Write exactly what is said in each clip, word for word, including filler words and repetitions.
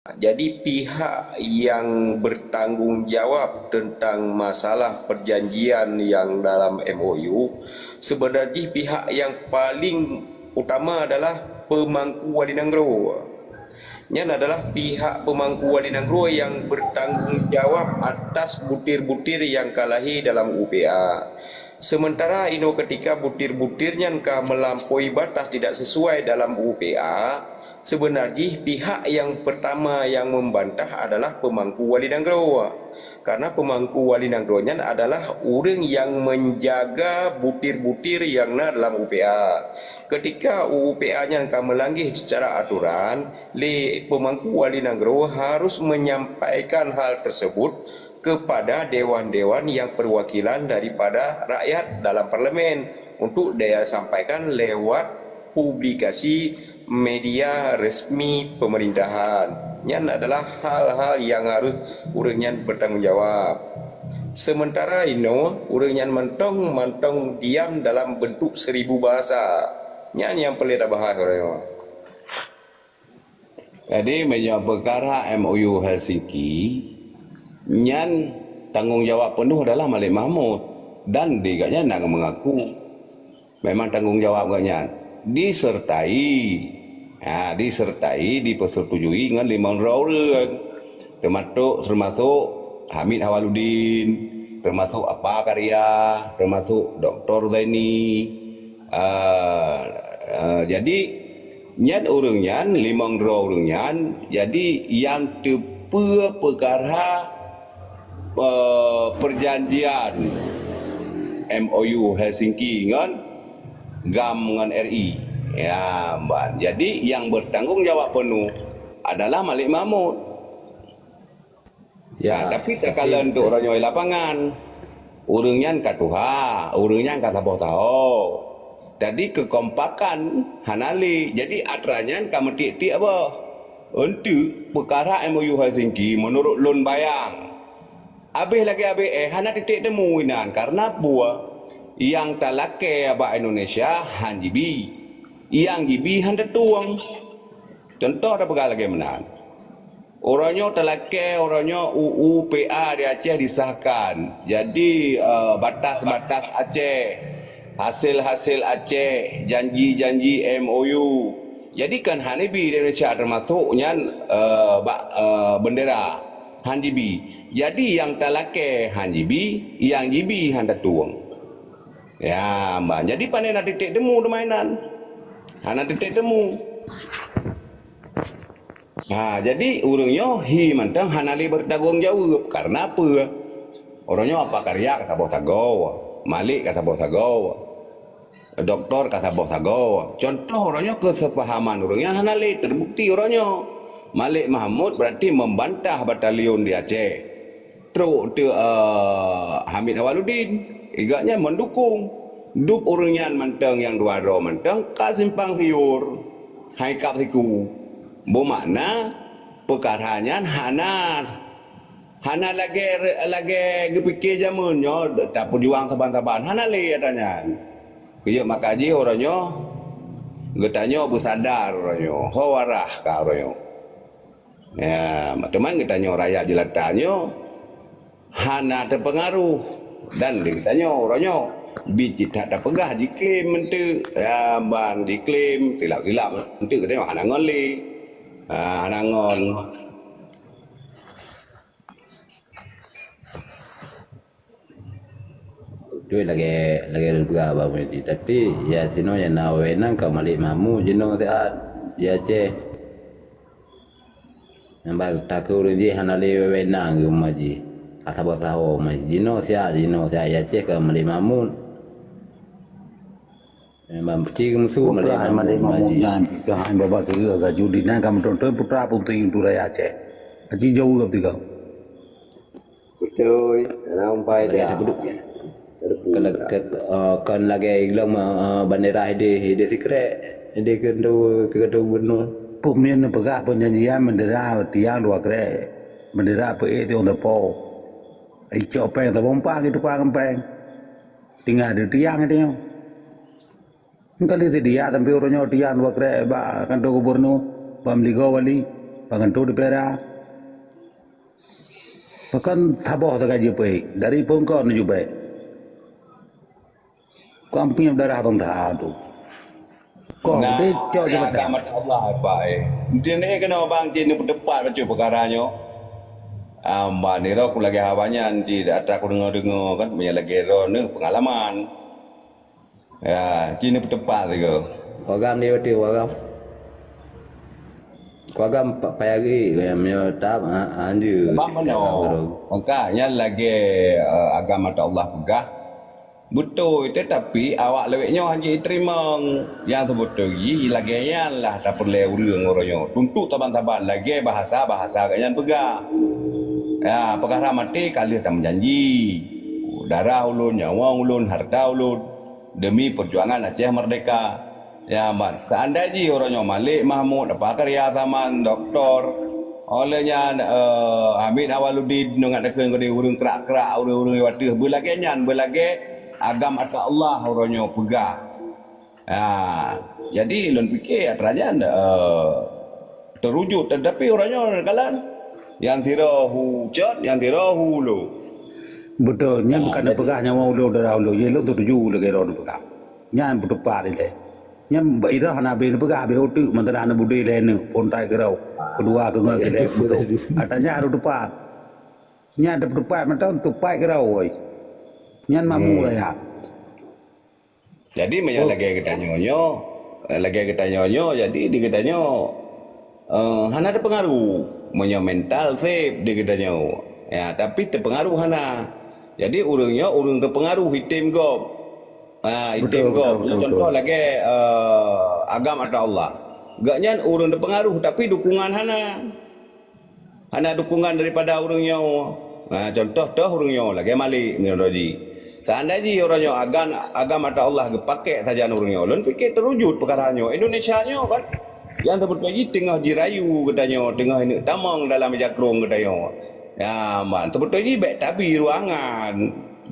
Jadi pihak yang bertanggung jawab tentang masalah perjanjian yang dalam M O U, sebenarnya pihak yang paling utama adalah pemangku wali nanggroe. Nyan adalah pihak pemangku wali nanggroe yang bertanggung jawab atas butir-butir yang ka lahé dalam U P A. Sementara inoe ketika butir-butir nyan ka melampaui batas tidak sesuai dalam U P A, sebenarnya pihak yang pertama yang membantah adalah pemangku wali nanggroe. Karena pemangku wali nanggroe nyan adalah ureuëng yang menjaga butir-butir yang na dalam U P A. Ketika U P A nyan ka meulanggi secara aturan, lé pemangku wali nanggroe harus menyampaikan hal tersebut kepada dewan-dewan yang perwakilan daripada rakyat dalam parlemen untuk dia sampaikan lewat publikasi media resmi pemerintahan. Nyan adalah hal-hal yang harus ureuëng nyan bertanggung jawab. Sementara inoe, ureuëng nyan mantong-mantong diam dalam bentuk seribu bahasa. Nyan nyang peureulée tabahas uroe nyoe. Jadi, meunyoe peukara M O U Helsinki, nyan tanggong jawab peunoh adalah Malik Mahmud dan di gobnyan na meungaku memang tanggong jawab gobnyan disertai, ha, disertai, dipersetujui ngon limong droe ureuëng, teumasuk, teumasuk Hamid Awaludin, teumasuk Apa Karya, teumasuk Doktor Zaini. Ah, ah, jadi, nyan ureuëng nyan, limong droe ureuëng nyan, jadi nyang teupeue peukara, eh, perjanjian M O U Helsinki ngon GAM ngon R I. Ya, ban. Jadi, nyang bertanggung jawab peunoh adalah Malik Mahmud. Ya, tapi takalon untuk uroe nyoe lapangan, ureuëng nyan ka tuha, ureuëng nyan ka saboh taho. Jadi keukompakan hana lé. Jadi atra nyan ka meutiek-tiek boh. Untuk peukara M O U Helsinki, menurut lôn bayang, abéh lagée abéh éh hana titik temu inan. Karena peue? Nyang talakée bak Indonesia han jibi, nyang jibi han tatueng. Contoh tapeugah lagée meunan. Uroe nyoe talakée, uroe nyoe U U P A di Aceh disahkan. Jadi, eh, batas-batas Aceh, hasil-hasil Aceh, janji-janji M O U. Jadi kan han jibi di Indonesia teumasok nyan, eh, bak, eh, bendera. Han jibi. Jadi nyang talakée han jibi, nyang jibi han tatueng. Ya, mban. Jadi pane na titik temu teuma inan. Hana titik temu. Ha, jadi ureuëng nyoe hi mantong hana lé bertanggung jawab. Karena apa? Ureuëng nyoe Apa Karya ka saboh sagoe, Malik ka saboh sagoe, Doktor ka saboh sagoe. Contoh ureuëng nyoe keusepahaman ureuëng nyan hana lé terbukti ureuëng nyoe. Malik Mahmud berarti membantah batalion di Aceh. Trok teuk, eh, Hamid Awaludin, gobnyan mendukung. Dub ureuëng nyan mantong nyang dua droe mantong ka simpang siur, hai kap siku. Beumakna peukara nyan hana, hana lagée, lagée geupike jameun nyoe tapeujuang saban-saban. Hana lé atra nyan. Keuyeuk maka jih uroe nyoe geutanyoe beusadar uroe nyoe, ho warah ka uroe nyoe. Ya, teuma geutanyoe rakyat jeulata nyoe hana teupeungaruh dan di geutanyoe uroe nyoe bi cit that tapeugah jiklaim meunteuek, ya, ban jiklaim silap-silap meunteuek geutanyoe hana ngon lé. Ha, hana ngon. Beutôi lagée, lagée lôn peugah Abang Muhyiddin, tapi ya sinoe nyang na wewenang ka Malik Mahmud jinoe siat di Aceh. Nyang ba takheun ureuëng jih hana lé wewenang geuh ma jih. Ka saboh saho ma jih. Jinoe siat, jinoe siat di Aceh ka Malik Mahmud. Memang peuti geumusu Malik Mahmud ma jih. Nyan ka hai babah keu ka judi nan ka meuton-ton putra putri untuk rakyat Aceh. Aci jauh ka beutôi. Beutôi, dalam pai dia. Kon lagée, eh, kon lagée ilong, eh, bandera ideh, ideh sikrek, ideh keu, keu gubernur. Peumien neupeugah peunyanyian bandera tiang dua krek, bandera peuék tiong teupô. Icok péng teubompah geutukang péng. Tinggai di tiang ideh nyoe. Kali teudiak sampoe uroe nyoe tiang dua krek bak kantor gubernur, bak meuligoe wali. Pangan tu di Pera. Pakon saboh sagai jipeuék, dari phôn kon jubek. Kon piep darah bang that tu. Kon Nah, dicok je ya, batang. Agama Allah, Pak, eh. Mungkin ni kena bang cit ni peuteupat bacut peukara nyoe. Amba ni roh ku lagée haba nyan cit, atra ku deungoe-deungoe kan, meunyo lagée droeneuh peungalaman. Ya, cit ni peuteupat sigoe. Wagam ni beutôi, wagam. Wagam pa-, payah gét, meunyo tap, ha, anjeue. Bang meunoe. Maka nyan lagée, eh, agama Allah peugah. Beutôi, tetapi awak lawét nyoe hana jiteurimong. Nyang seubeutôi jih lagée nyan lah tapeureulée ureuëng uroe nyoe. Tuntot saban-saban lagée bahasa-bahasa geuh nyan peugah. Ya, peukara maté ka lheueh tameujanji. Darah ulôn, nyawa ulôn, harta ulôn. Demi peujuangan Aceh Merdeka. Ya, man. Seandai jih uroe nyoe Malik Mahmud, Apa Karya Saman, Doktor, óh lheueh nyan, eh, Hamid Awaludin, ngon takheun keu ureuëng krak-krak, ureuëng-ureuëng wateuh. Beulagée nyan, beulagée agam ata Allah uroe nyoe peugah. Ha, jadi lôn pike atra nyan, eh, teurujut, tetapi uroe nyoe kalon. Nyang sidroe hu cot, nyang sidroe hu lo. Beutôi, nyan bukan neupeugah nyawa ulôn darah ulôn. Ye lôn tuju lagée droe neupeugah. Nyan beuteupat ilée. Nyan bak irah hana habéh neupeugah, habéh uteuk mantong hana budé lé neuk, phôn tai keudroe. Keudua keungon keudeh beutôi. Ata nyan harôh teupat. Nyan teupat mantong teupat keudroe. Nyan mamu rakyat. Jadi meunyoe lagée geutanyoe nyoe, eh, lagée geutanyoe nyoe, jadi di geutanyoe, eh, hana teupeungaruh. Meunyoe mental safe di geutanyoe. Ya, tapi teupeungaruh hana. Jadi ureuëng nyoe ureuëng teupeungaruh item gob. Ha, item gob. Contoh lagée, eh, agam ata Allah. Gobnyan ureuëng teupeungaruh tapi dukungan hana. Hana dukungan daripada ureuëng nyoe. Ha, contoh toh ureuëng nyoe lagée Malik meunyoe jih. Seandai jih uroe nyoe agan-, agam ata Allah geupakek sajan ureuëng nyoe, lôn pike teurujut peukara nyoe. Indonesia nyoe kan, nyang seubeutôi jih teungoh jirayu geutanyoe, teungoh ineuk tamong dalam jakrong geutanyoe. Ya, man, seubeutôi jih bék tabi ruangan.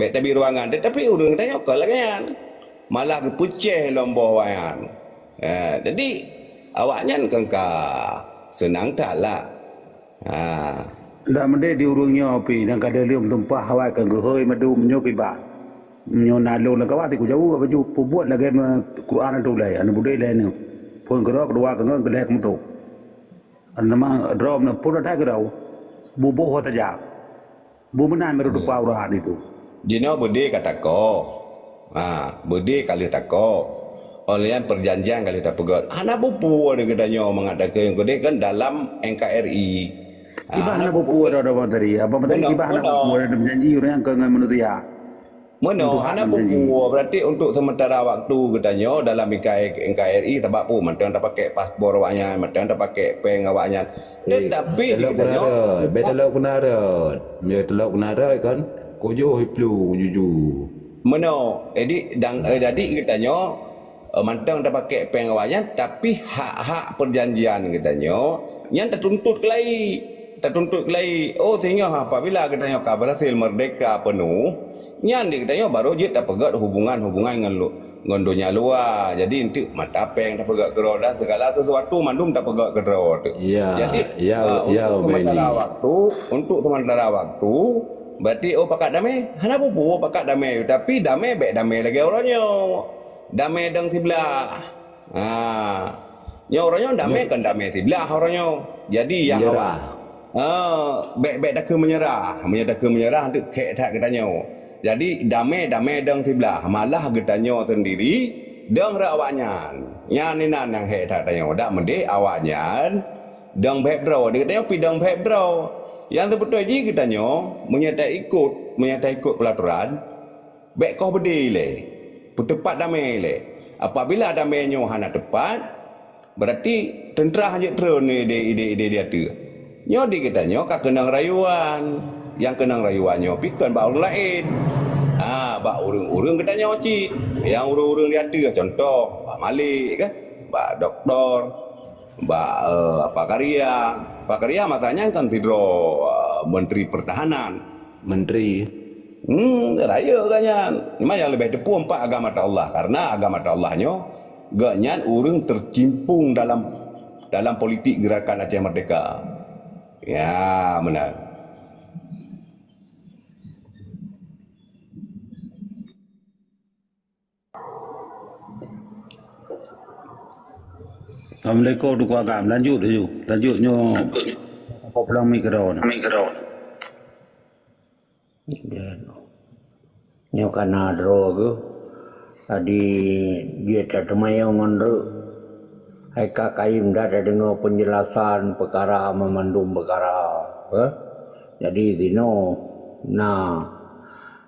Bék tabi ruangan, tetapi ureuëng geutanyoe kon lagée nyan. Malah geupeucéh lom boh awaknyan. Eh, jadi, awaknyan kan ka seunang that lah. Ha. Dak meudeh di ureuëng nyoe pih, nyang ka lheueh lom tumpah awai ka geuhôi mandum nyoe kiban. Nyoe na lôn lam kawan siku jaweueb baju peubuet lagée me-, Quran tuléh, hana budé lé nyoe. Phôn keudroe, keudua keungon keudeh keumeutoh. Nama droe na phôn ata keudroe. Buboh saja. Beu meunan meureudupa uroe nyan itu. Jinoe beudé ka tako. Ha, beudé ka lheueh tako. Óh lheueh nyan peujanjian ka lheueh tapeugét. Hana peue-peue di geutanyoe mangat takheun keudeh kan dalam N K R I. Ha, kiban hana peue-peue dah, dah Bang Tari. Abang Tari kiban hana peue-peue dah meujanji ureuëng nyan keu ngon manusia. Meunoe, hana peue-peue. Berarti untuk sementara waktu geutanyoe dalam N K R I, sabab peue mantong tapakék paspor awaknyan, mantong tapakék péng awaknyan. Tetapi di geutanyoe, bèk talok keunarat. Meunyoe talok keunarat kan, kujoh iplu juju. Meunoe, jadi dang, eh, jadi geutanyoe, eh, mantong tapakék péng awaknyan, tapi hak-hak perjanjian geutanyoe nyan tatuntut keulai. Tatuntut keulai. Oh, sehingga apabila geutanyoe ka berhasil merdeka penuh, nyan di geutanyoe baru jeuet tapeugét hubungan-hubungan ngon lu-, ngon donya luwa. Jadi, enteuk mata péng tapeugét keudroe dan segala sesuatu mandum tapeugét keudroe tu. Ya, jadi, ya, eh, ya, untuk sementara waktu, untuk sementara waktu, berarti, oh, pakat damé? Hana peue-peue, oh, pakat damé. Tapi damé bèk damé lagèe uroe nyoe. Damé dong siblah. Ha. Nyoe uroe nyoe damé kon damé siblah uroe nyoe. Jadi nyang awak, ha, bèk, bèk takheun meunyeurah. Meunyoe takheun meunyeurah, enteuk khék that geutanyoe. Jadi damé, damé dong siblah. Malah geutanyoe seundiri dong rot awaknyan. Nyan inan nyang hék that tanyoe. Dak meudeh awaknyan dong bèk droe. Di geutanyoe pih dong bèk droe. Nyang seubeutôi jih geutanyoe, meunyoe taikot, meunyoe taikot peulatoran, bèk koh beudé ilèe, peuteupat damé ilèe. Apabila damé nyoe hana teupat, berarti teuntra hanjeuet treun idé, idé, idé di ateueh. Nyoe di geutanyoe ka keunong rayuan. Nyang keunong rayuan nyoe pih kon bak ureueng laén. Ha, bak ureueng-ureueng geutanyoe cit. Nyang ureueng-ureueng di ateueh, contoh, bak Malik kan, bak doktor, bak, eh, Apa Karya. Apa Karya masa nyan kan sidroe, eh, Menteri Pertahanan. Menteri. Hmm, rayeuk gobnyan. Cuma nyang leubeh teupeue empat agama Allah. Karena agama Allah nyoe, gobnyan ureueng tercimpung dalam dalam politik Gerakan Aceh Merdeka. Ya, benar. Assalamualaikum, Teungku Agam. Lanjut laju. Lanjut nyoe. Apa pulang mikro ni? Nyoe ka na droe geuh. Tadi jeuet that teumanyong ngon reuk. Hai ka kayém that tadeungoe peunjelasan peukara meumandum peukara, eh? Jadi sinoe na,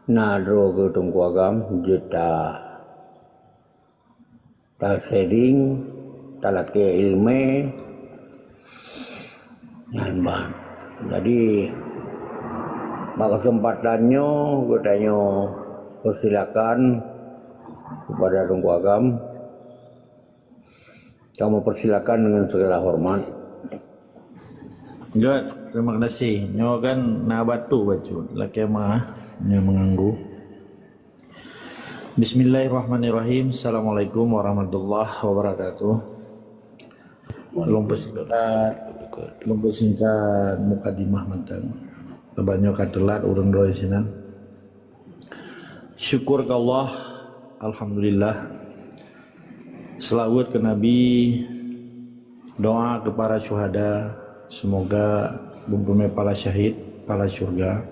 na droe geuh Teungku Agam jeuet ta, ta sharing, talakée ileumé nyan ban. Jadi bak keuseumpatan nyoe geutanyoe peusilakan keupada Teungku Agam. Kamoe peusilakan deungon segala hormat. Gét, terima kasih. Nyoe kan na batu bacut lakée meuah nyang meunganggu. Bismillahirrahmanirrahim. Assalamualaikum warahmatullahi wabarakatuh. Lôn peusingkat, lôn peusingkat mukadimah mantong. Sabab nyoe ka teulat ureuëng droe sinan. Syukur keu Allah, alhamdulillah. Seulaweuet keu Nabi, doa keu para syuhada, seumoga beumeupala syahid, pala syurga.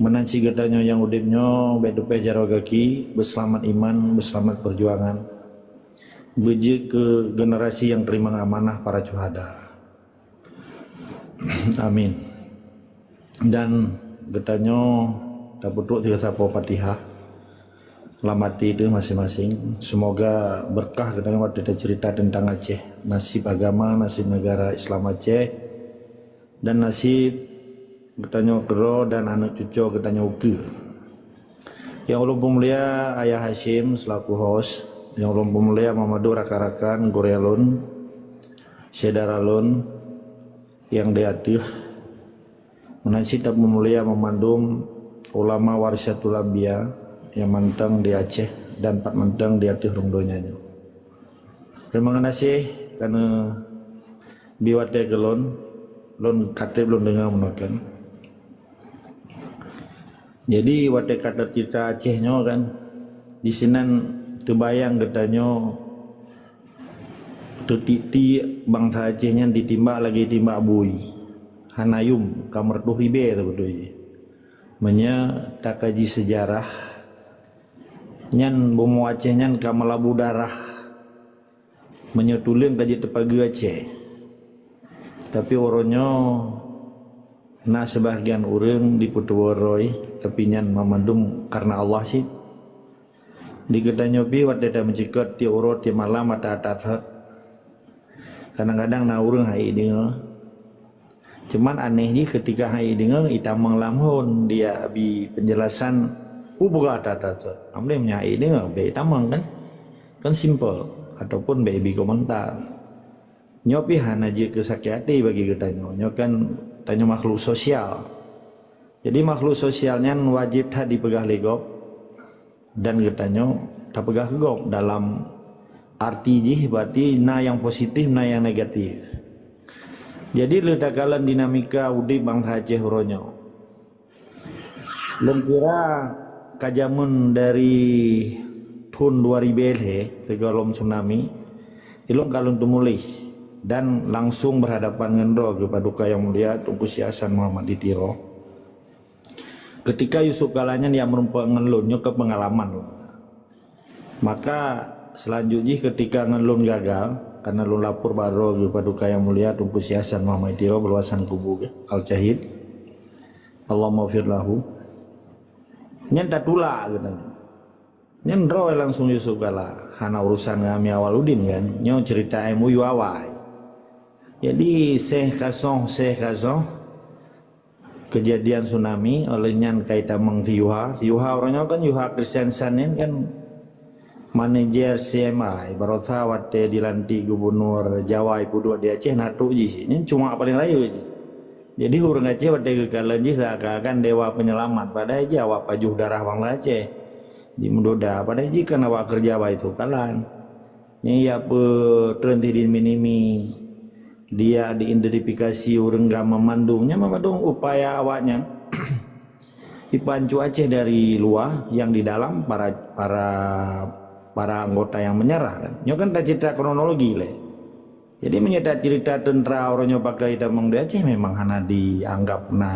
Meunan cit geutanyoe nyang udeb nyoe bék teupéh jaroe gaki, beuseulamat iman, beuseulamat peujuangan, beujeuet keu generasi nyang teurimong amanah para syuhada. Amin. Dan geutanyoe tapeutrok sigoe sapoe Fatihah lam até teuh maséng-maséng. Seumoga beurkah geutanyoe watée taceurita teuntang Aceh, naseb agama, naseb neugara Islam Aceh, dan naseb geutanyoe keudroe dan aneuëk cucoe geutanyoe ukeue. Nyang ulôn peumulia Ayah Hasyim selaku host, nyang ulôn peumulia Muhammadun rakan-rakan gurée lôn, syedara lôn nyang di ateueh, meunan cit tapeumulia meumandum ulama warisatul anbiya nyang mantong di Aceh dan pat mantong di ateueh rhueng donya nyoe. Teurimong gaséh kareuna bi watée keu lôn, lôn ka treb lôn deungoe meunoe kan. Jadi watée ka teuceurita Aceh nyoe kan, disinan teubayang geutanyoe teutik-tik bansa Aceh nyan ditimbak lagée timbak bui. Hana yum ka meureutoh ribée sabeutôi jih. Meunyoe takaji seujarah, nyan bumoe Aceh nyan ka meulabu darah. Meunyoe tuleueng ka jeuet teupageue Aceh. Tapi uroe nyoe na seubahgian ureuëng dipeuteuwoe roe, tapi nyan mamandum kareuna Allah cit. Di geutanyoe pih watée tameucikot tieb uroe tieb malam ata-ata thot. Kadang-kadang na ureuëng hai deungoe. Cuman aneh jih keutika hai deungoe itamong lam hon dia bi peunjelasan peubeuga ata-ata thot. Amdeh meunyoe hai deungoe bék itamong kan? Kan simple ataupun bék bi komentar. Nyoe pih hana jeuet keu sakét até bagi geutanyoe. Nyoe kan tanyoe makhluk sosial. Jadi makhluk sosial nyan wajéb that dipeugah lé gob dan geutanyoe tapeugah keu gob dalam arti jih berarti na nyang positif, na nyang negatif. Jadi leuh takalon dinamika udeb bansa Aceh uroe nyoe. Lôn kira ka jameun dari thon dua ribée lhée sigohlom tsunami, ilôn ka lôn teumuléh dan langsong berhadapan ngon droe geuh Paduka Yang Mulia Teungku Syekh Hasan Muhammad di Tiro. Keutika Yusuf Kala nyan nyang meurumpok ngon lôn nyoe keu peungalaman lôn. Maka seulanjut jih keutika ngon lôn gagal, kareuna lôn lapor bak droe geuh Paduka Yang Mulia Teungku Syekh Hasan Muhammad Tiro beuluasan kubu geuh Al-Syahid. Allahumma fir lahu. Nyan tatulak geutanyoe. Nyan droe langsong Yusuf Kala. Hana urusan ngon Amir Awaludin kan. Nyoe cerita M O U awai. Jadi seh kasoh, seh kasoh. Kejadian tsunami, oleh nyan kai tamong si Yuha. Si Yuha uroe nyoe kan Yuha Kristian Sanin kan manajer C M I. Barosa watée dilantik gubunur Jawa ipeuduek di Aceh na trok jih. Nyan cuma paléng rayeuk jih. Jadi ureuëng Aceh watée geukalon jih seakan-akan dewa penyelamat. Padahai jih awak pajoh darah bansa Aceh. Jimeudoda, padahai jih kan awak keureuja bak Yusuf Kala. Nyan ya peue treun sidin minimi. Dia diidentifikasi ureuëng agama mandum, nyan mandum upaya awaknyan ipancu Aceh dari luwa, yang di dalam para, para, para anggota yang menyerah kan. Nyoe kan tacerita kronologi lé. Jadi meunyoe tacerita teuntara uroe nyoe pakai tamong di Aceh memang hana dianggap na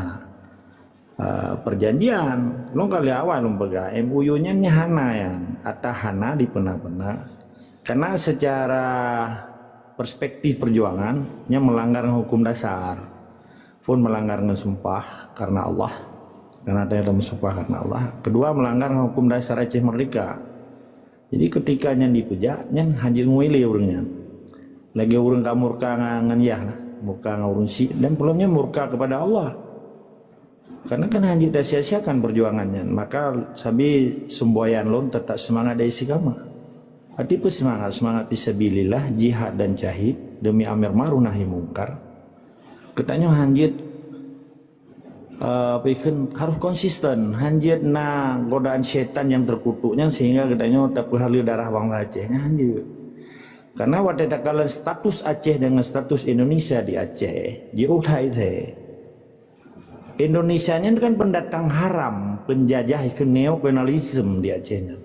eh, perjanjian. Lôn ka lé awai lôn peugah, M O U nyan nyan hana nyan, ata hana dipeuna-peuna. Karena secara perspektif perjuangan, nyan melanggar ngon hukum dasar. Phôn melanggar ngon sumpah karena Allah. Karena ada yang meusumpah karena Allah. Kedua, melanggar ngon hukum dasar Aceh Merdeka. Jadi ketika nyan dipeujak, nyan hana jeuet ngui lé ureuëng nyan. Lagée ureuëng ka murka ngon, ngon yah lah, murka ngon ureuëng syiek, dan peulom nyan murka kepada Allah. Karena kan hana jeuet tasia-siakan perjuangan nyan. Maka sabe seumboyan lôn tetap semangat dan istiqamah. Arti peue semangat? Semangat fisabilillah, jihad dan syahid demi amar ma'ruf nahi mungkar. Geutanyoe hana jeuet, eh, apa ikheun, harus konsisten. Hana jeuet na godaan syaitan yang terkutuk nyan sehingga geutanyoe tapeuhaleue darah bansa Aceh nyan, hana jeuet. Karena watée takalon status Aceh dengan status Indonesia di Aceh, jiôh that-that. Indonesia nyan kan pendatang haram, penjajah, ikheun neokolonialisme di Aceh nyan.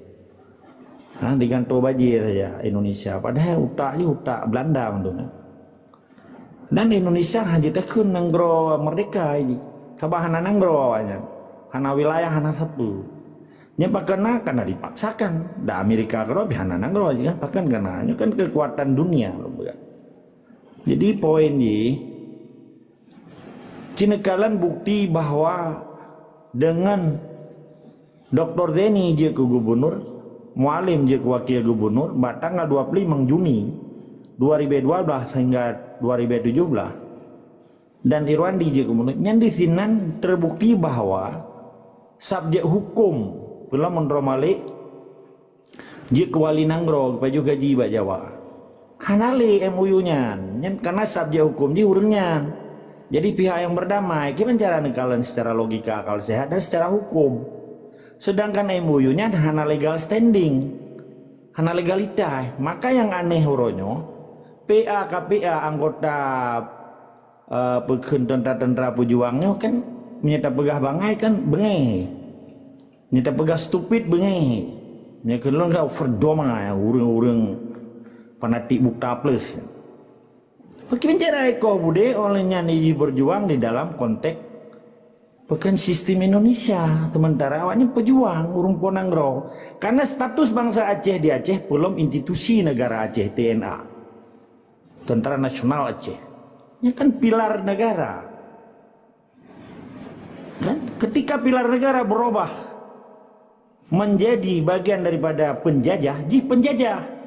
Ha, digantoe bajée saja Indonesia, padahai utak jih utak Belanda mandum nyan. Dan Indonesia hana jeuet takheun nanggroe merdeka jih, sabab hana nanggroe awaknyan, hana wilayah, hana sapeue. Nyan pakon na, karena dipaksakan. Dan Amerika keudroe pih hana nanggroe jih kan, pakon, karena nyoe kan kekuatan dunia lôn peugah. Jadi poin jih, ci neukalon bukti bahwa dengan Doktor Zaini jeuet keu gubunur, Mualem jeuet keu wakil gubunur bak tanggal dua puluh lima Juni dua ribu dua belas sehingga dua ribu tujuh belas, dan Irwandi jeuet keu gubunur, nyan disinan teubukti bahwa subjek hukum, peulom meunurot Malik, jeuet keu wali nanggroe geupajoh gaji bak Jawa. Hana lé M O U nyan, nyan karena subjek hukum jih ureuëng nyan. Jadi pihak yang berdamai, kiban cara neukalon secara logika akal sehat dan secara hukum. Sedangkan M O U nyan hana legal standing, hana legalitas. Maka yang aneh uroe nyoe, P A K P A anggota, eh, peukheun tentara-tentara pejuang nyoe kan, meunyoe tapeugah bangai kan beungéh. Nyoe tapeugah stupid beungéh. Nyoe keu lôn ka over doma ureuëng-ureuëng fanatik buta plus. Bagi penjara ekoh budé oleh nyan jih berjuang di dalam konteks bukan sistem Indonesia, sementara awaknyan pejuang ureuëng po nanggroe. Karena status bangsa Aceh di Aceh peulom institusi negara Aceh, T N A, Tentara Nasional Aceh. Ini kan pilar negara. Kan? Ketika pilar negara berubah menjadi bagian daripada penjajah, jih penjajah.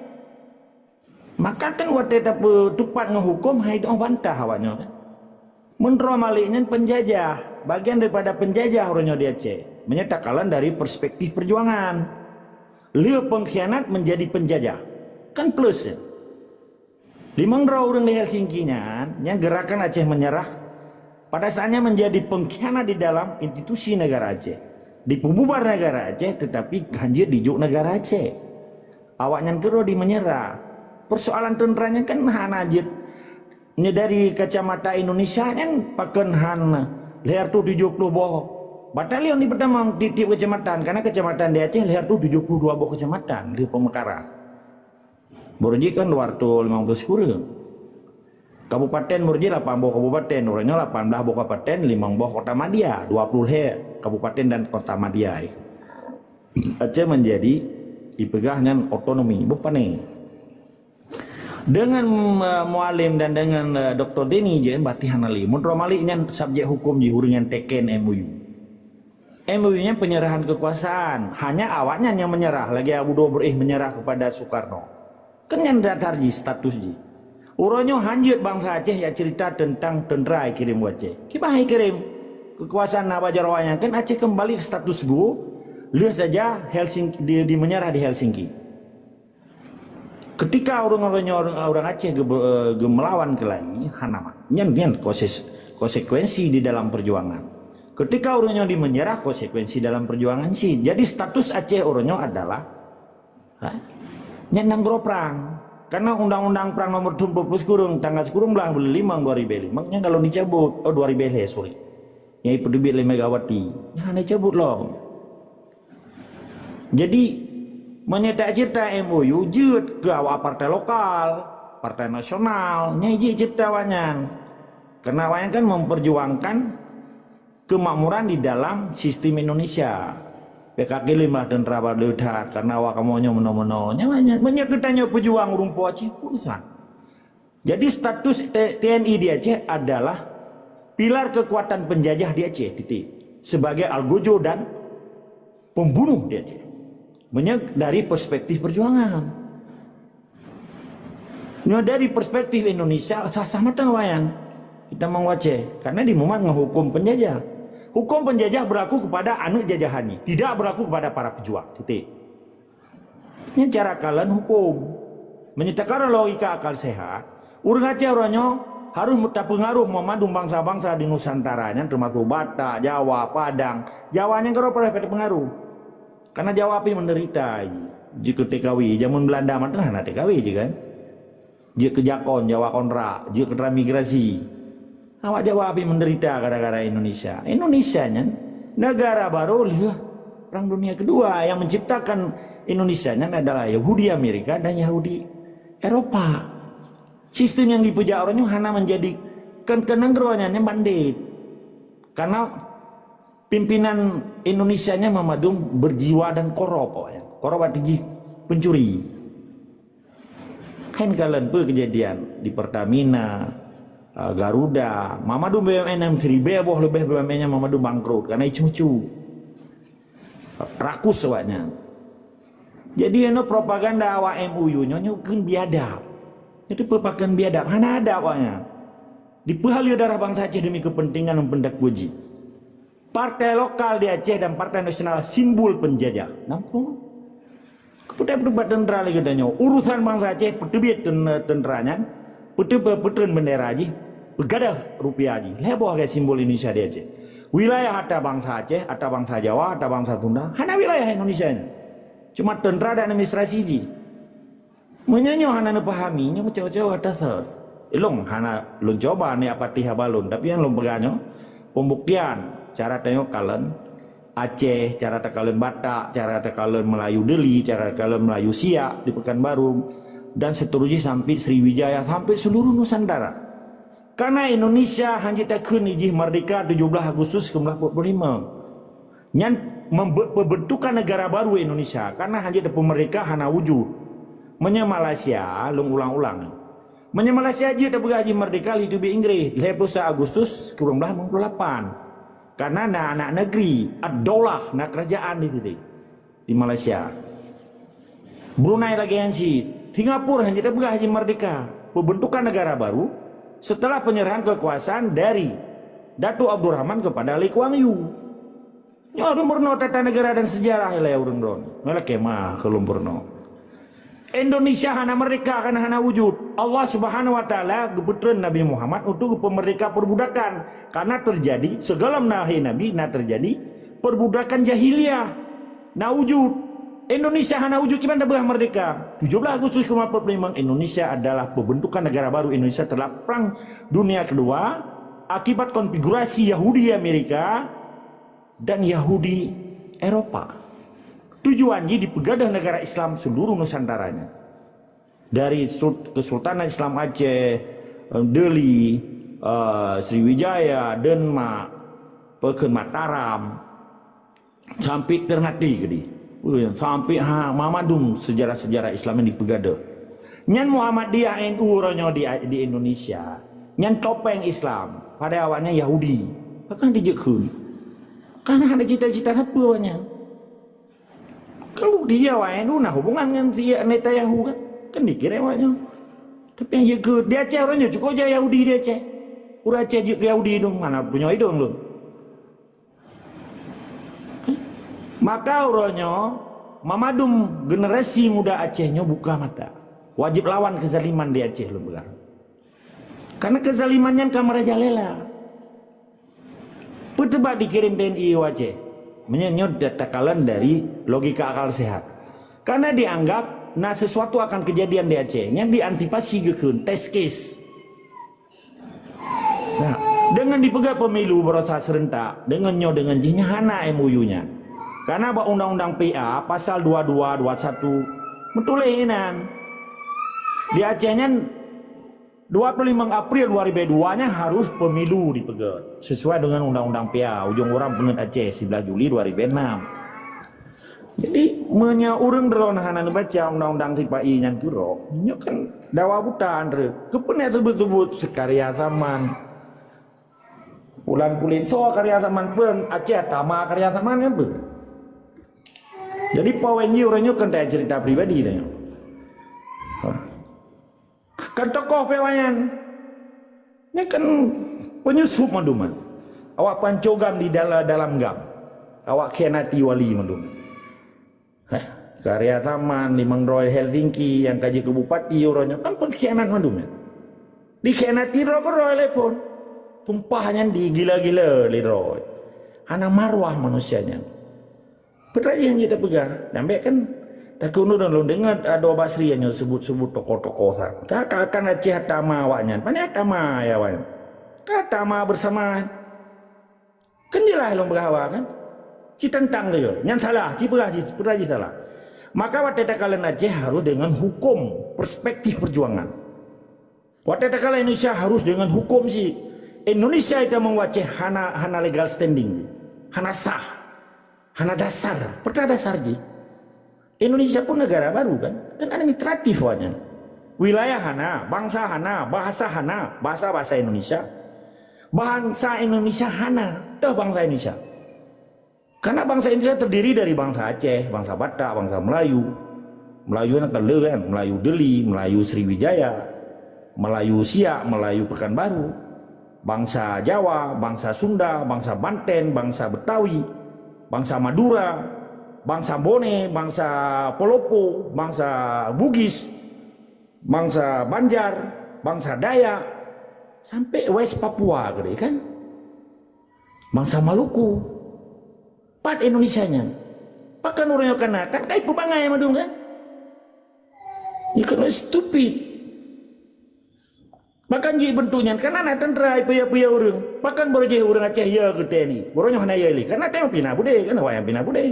Maka kan watée tapeutupat ngon hukum, hai doh bantah awaknyoe kan. Meunurot Malik nyan penjajah, bagian daripada penjajah uroe nyoe di Aceh. Meunyoe takalon dari perspektif perjuangan. Lheueh pengkhianat menjadi penjajah. Kan plus ya? Limong droe ureuëng di Helsinki nyan, nyan gerakan Aceh menyerah, pada saatnya menjadi pengkhianat di dalam institusi negara Aceh. Dipububar negara Aceh, tetapi hana jeuet dijok negara Aceh. Awaknyan keudroe di menyerah. Persoalan tentara nyan kan hana jeuet. Nyoe dari kacamata Indonesia nyan pakon han lhèe reutôh tujoh ploh boh batalion di peutamong tiep-tiep kecamatan, karena kecamatan di Aceh lhèe reutôh tujoh ploh dua boh kecamatan di pemekaran. Boh jih kan dua reutôh limong ploh sikureueng. Kabupaten boh jih lapan boh kabupaten, uroe nyoe lapan blaih boh kabupaten, limong boh kota madya, dua ploh lhèe kabupaten dan kota madya. Aceh menjadi dipeugah nyan otonomi, boh pané. Dengan, eh, Mualem dan dengan, eh, Doktor Deni je, berarti hana lé. Meunurot Malik nyan subjek hukum jih ureuëng nyang teken M O U. M O U nyan penyerahan kekuasaan. Hanya awaknyan nyang menyerah, lagèe Abu Dobereh menyerah kepada Soekarno. Kan nyan datar jih status jih. Uroe nyoe han jeuet bansa Aceh jak cerita tentang tentara ikirém u Aceh. Kiban ikirém? Kekuasaan na bak jaroe nyan kan Aceh kembali ke status quo, lheueh saja Helsinki, di, di menyerah di Helsinki. Ketika ureuëng-ureuëng nyoe, ureuëng Aceh geu-, eh, geumelawan keulai, hana mat. Nyan, nyan koses-, konsekuensi di dalam perjuangan. Ketika ureuëng nyoe di menyerah, konsekuensi dalam perjuangan cit. Jadi status Aceh uroe nyoe adalah, ha? Nyan nanggroe prang. Karena undang-undang perang nomor tujuh belas kurung tanggal sepuluh belas bulan lima dua ribu lima, makanya kalau dicabut, oh, dua ribu lima, sorry. Yang ipeuterbit lé Megawati. Nah, dicabut loh. Jadi, meunyoe tacerita M O U jeuet keu awak partai lokal, partai nasional, nyang jeuet cerita awaknyan. Karena awaknyan kan memperjuangkan kemakmuran di dalam sistem Indonesia. P K K lima tentara bak that karena awak kamoe nyoe meunoe-meunoe. Nyan, nyan, meunyoe geutanyoe pejuang ureuëng Po Aceh, urusan. Jadi status T- T N I di Aceh adalah pilar kekuatan penjajah di Aceh, titik. Sebagai algojo dan pembunuh di Aceh. Meunyoe dari perspektif perjuangan. Nyoe dari perspektif Indonesia, sah-sah mantong awaknyan. Kita mengwaceh, karena dimumat dengan hukum penjajah. Hukum penjajah berlaku kepada aneuk jajahan ni, tidak berlaku kepada para pejuang. Titik. Ini cara kalian hukum. Meunyoe takalon logika akal sehat, ureuëng Aceh uroe nyoe harus tapeungaruh meumandum bansa-bansa di Nusantara nyan, termasuk Batak, Jawa, Padang. Jawa nyan keudroe payah tapeungaruh. Karena Jawa pih menderita jih. Jeuet keu T K W, jameun Belanda mantong hana T K W jih kan. Jeuet keu jakon, Jawa kontrak, jeuet keu transmigrasi. Awak Jawa pih menderita gara-gara Indonesia. Indonesia nyan negara baru lheueh Perang Dunia Kedua. Yang menciptakan Indonesia nyan adalah Yahudi Amerika dan Yahudi Eropa. Sistem nyang dipeujak uroe nyoe hana menjadi kan, keu nanggroe nyan nyang bandit. Karena pimpinan Indonesia nyan meumandum berjiwa dan korup, ya. Korup arti jih pencuri. Hai kalon peue kejadian di Pertamina, eh, Garuda, meumandum B U M N nyang siribèe boh leubeh B U M N nyang meumandum bangkrut karena icu-icu. Rakus awaknyan. Jadi, inoe propaganda awak M O U nyoe, nyoe kheun biadab. Nyoe teupeue pakon biadab, hana adab awaknyan. Dipeuhaleue darah bansa Aceh demi kepentingan dan pendakwa jih. Partai lokal di Aceh dan partai nasional simbol penjajah. Nampak? Keupeue tapeuteubat tentara lagèe geutanyoe? Urusan bansa Aceh peuteubiet ten-, tentara nyan, peuteu-, peutreun bendera jih, peugadôh rupiah jih. Lhèe boh lagèe simbol Indonesia di Aceh. Wilayah atra bansa Aceh, atra bansa Jawa, atra bansa Sunda, hana wilayah Indonesia nyan. Cuma tentara dan administrasi jih. Meunyoe nyoe hana neupahami, nyoe meucawa-cawa that-that. Ilôn hana lôn cuba neuapati haba lôn, tapi nyang lôn peugah nyoe pembuktian cara tanyoe kalon Aceh, cara takalon Batak, cara takalon Melayu Deli, cara takalon Melayu Siak di Pekanbaru, dan seterusnya sampai Sriwijaya, sampai seluruh Nusantara. Karena Indonesia hana jeuet takheun jih merdeka tujuh belas Agustus sembilan belas empat puluh lima. Nyan membe-, pembentukan negara baru Indonesia, karena hana jeuet tapeumerdeka hana wujud. Meunyoe Malaysia, lôn ulang-ulang. Meunyoe Malaysia jeuet tapeugah jih merdeka lheueh teubiet Inggréh, lhèe ploh sa Agustus sembilan belas lima puluh lapan. Karena na aneuk negeri, ad-daulah, na kerajaan di sini, di Malaysia. Brunei lagèe nyan cit. Singapura hana jeuet tapeugah jih merdeka. Pembentukan negara baru setelah penyerahan kekuasaan dari Datuk Abdul Rahman kepada Lee Kuan Yew. Nyoe ureueng peurunoe tata negara dan sejarah ilèe ureueng droeneuh. Nyoe lakèe meu'ah keu lôn peurunoe. Indonesia hana merdeka karena hana wujud. Allah Subhanahu wa Taala geupeutreun Nabi Muhammad untuk geupeumerdeka perbudakan. Karena terjadi, sigohlom lahé Nabi, na terjadi perbudakan jahiliyah. Na wujud. Indonesia hana wujud, kiban tapeugah merdeka. Tujuh belas Agustus sembilan belas empat puluh lima, Indonesia adalah pembentukan negara baru Indonesia setelah Perang Dunia Kedua akibat konfigurasi Yahudi Amerika dan Yahudi Eropa. Tujuan jih dipeugadôh negara Islam seluruh Nusantara nyan. Dari Sul-, Kesultanan Islam Aceh, eh, Deli, eh, Sriwijaya, Demak, pakon Mataram, sampai Ternate keudéh. Ui, sampai ha, meumandum sejarah-sejarah Islam nyang dipeugadôh. Nyan Muhammadiyah, N U uroe nyoe di, di Indonesia. Nyan topeng Islam. Padahai awaknyan Yahudi. Pakon dijeuet kheun? Karena hana cita-cita sapeue awaknyan. Kan bukti jih awaknyan na hubungan ngon si Netanyahu kan? Kan dikira awaknyan. Tapi nyang jeuet keu di Aceh uroe nyoe cukôp jak Yahudi di Aceh. Ureueng Aceh jeuet keu Yahudi dong, hana punya idong lôn. Maka uroe nyoe, meumandum generasi muda Aceh nyoe buka mata. Wajéb lawan keuzaliman di Aceh lôn peugah. Karena keuzaliman nyan ka merajalela. Peue teubat dikirém T N I u Aceh? Meunyoe nyoe takalon dari logika akal sehat. Karena dianggap Na sesuatu akan kejadian di Aceh. Nyan diantisipasi geukheun, test case. Nah, deungon dipeugah pemilu barosa serentak, deungon nyoe deungon jih nyan hana M O U nyan. Karena bak undang-undang P A pasal dua dua, dua satu meutuléh inan. Di Aceh nyan dua puluh lima April dua ribu dua nyan harus pemilu dipeugah sesuai dengan undang-undang P A, ujong uroe peuneuk Aceh sebelas Juli dua ribu enam. Jadi, meunyoe ureuëng droeneuh hana neubaca undang-undang sipa-i nyan keudroe, nyoe kan dawa buta Andre. Keupeue na teuseubut-seubut karya zaman? Ulan pulen soe karya zaman peueng, Aceh tama karya zaman kan peueng. Jadi, Pak Wenji ureuëng nyoe kan cerita pribadi lah nyoe. Kan tokoh pih awaknyan. Nyan kan penyusup mandum nyan. Awak pancogam di dala-, dalam gam. Awak khianati wali mandum. Heh, karya zaman limong droe Helsinki nyang ka jeuet keu bupati uroe nyoe kan pengkhianat mandum nyan. Dikhianati droe keudroe lé phon. Sumpah nyan digila-gila lé droe. Hana marwah manusia nyan. Peue teuma jih nyang jeuet tapeugah? Nambet kan takheun ulôn, lôn deungoe, ah, Doe Basri nyoe seubut-seubut tokoh-tokoh sa. Ka, ka, kan Aceh tama awaknyan. Pane tama ya awaknyan? Ka tama bersama. Kan jeulaih lôn peugah awak kan? Ci tantang saja. Nyan salah, ci peugah jih, peugah jih salah. Maka watée takalon Aceh harus dengan hukum, perspektif perjuangan. Watée takalon Indonesia harus dengan hukum sih. Indonesia itu meungoh Aceh hana, hana legal standing. Hana sah. Hana dasar. Peue teuma dasar jih? Indonesia pun negara baru kan? Kan administratif awaknyan. Wilayah hana, bangsa hana, bahasa hana, bahasa-bahasa Indonesia. Bangsa Indonesia hana, toh bangsa Indonesia. Karena bangsa Indonesia terdiri dari bangsa Aceh, bangsa Batak, bangsa Melayu. Melayu nyan kan le kan, Melayu Deli, Melayu Sriwijaya, Melayu Siak, Melayu Pekanbaru. Bangsa Jawa, bangsa Sunda, bangsa Banten, bangsa Betawi, bangsa Madura, bangsa Bone, bangsa Polopo, bangsa Bugis, bangsa Banjar, bangsa Dayak, sampai West Papua keudeh kan? Bangsa Maluku. Pat Indonesia nyan? Pakon ureuëng nyoe kana kan kai peubangai mandum kan? Nyoe keunoe stupid. Bahkan jih bentuk nyan kan hana teuntera, peue-peue ureuëng. Bahkan baroe jih ureuëng Aceh ya keu T N I. Baroe nyoe hana ya lé. Karena tengok pina budé, kan awak nyang pina budé.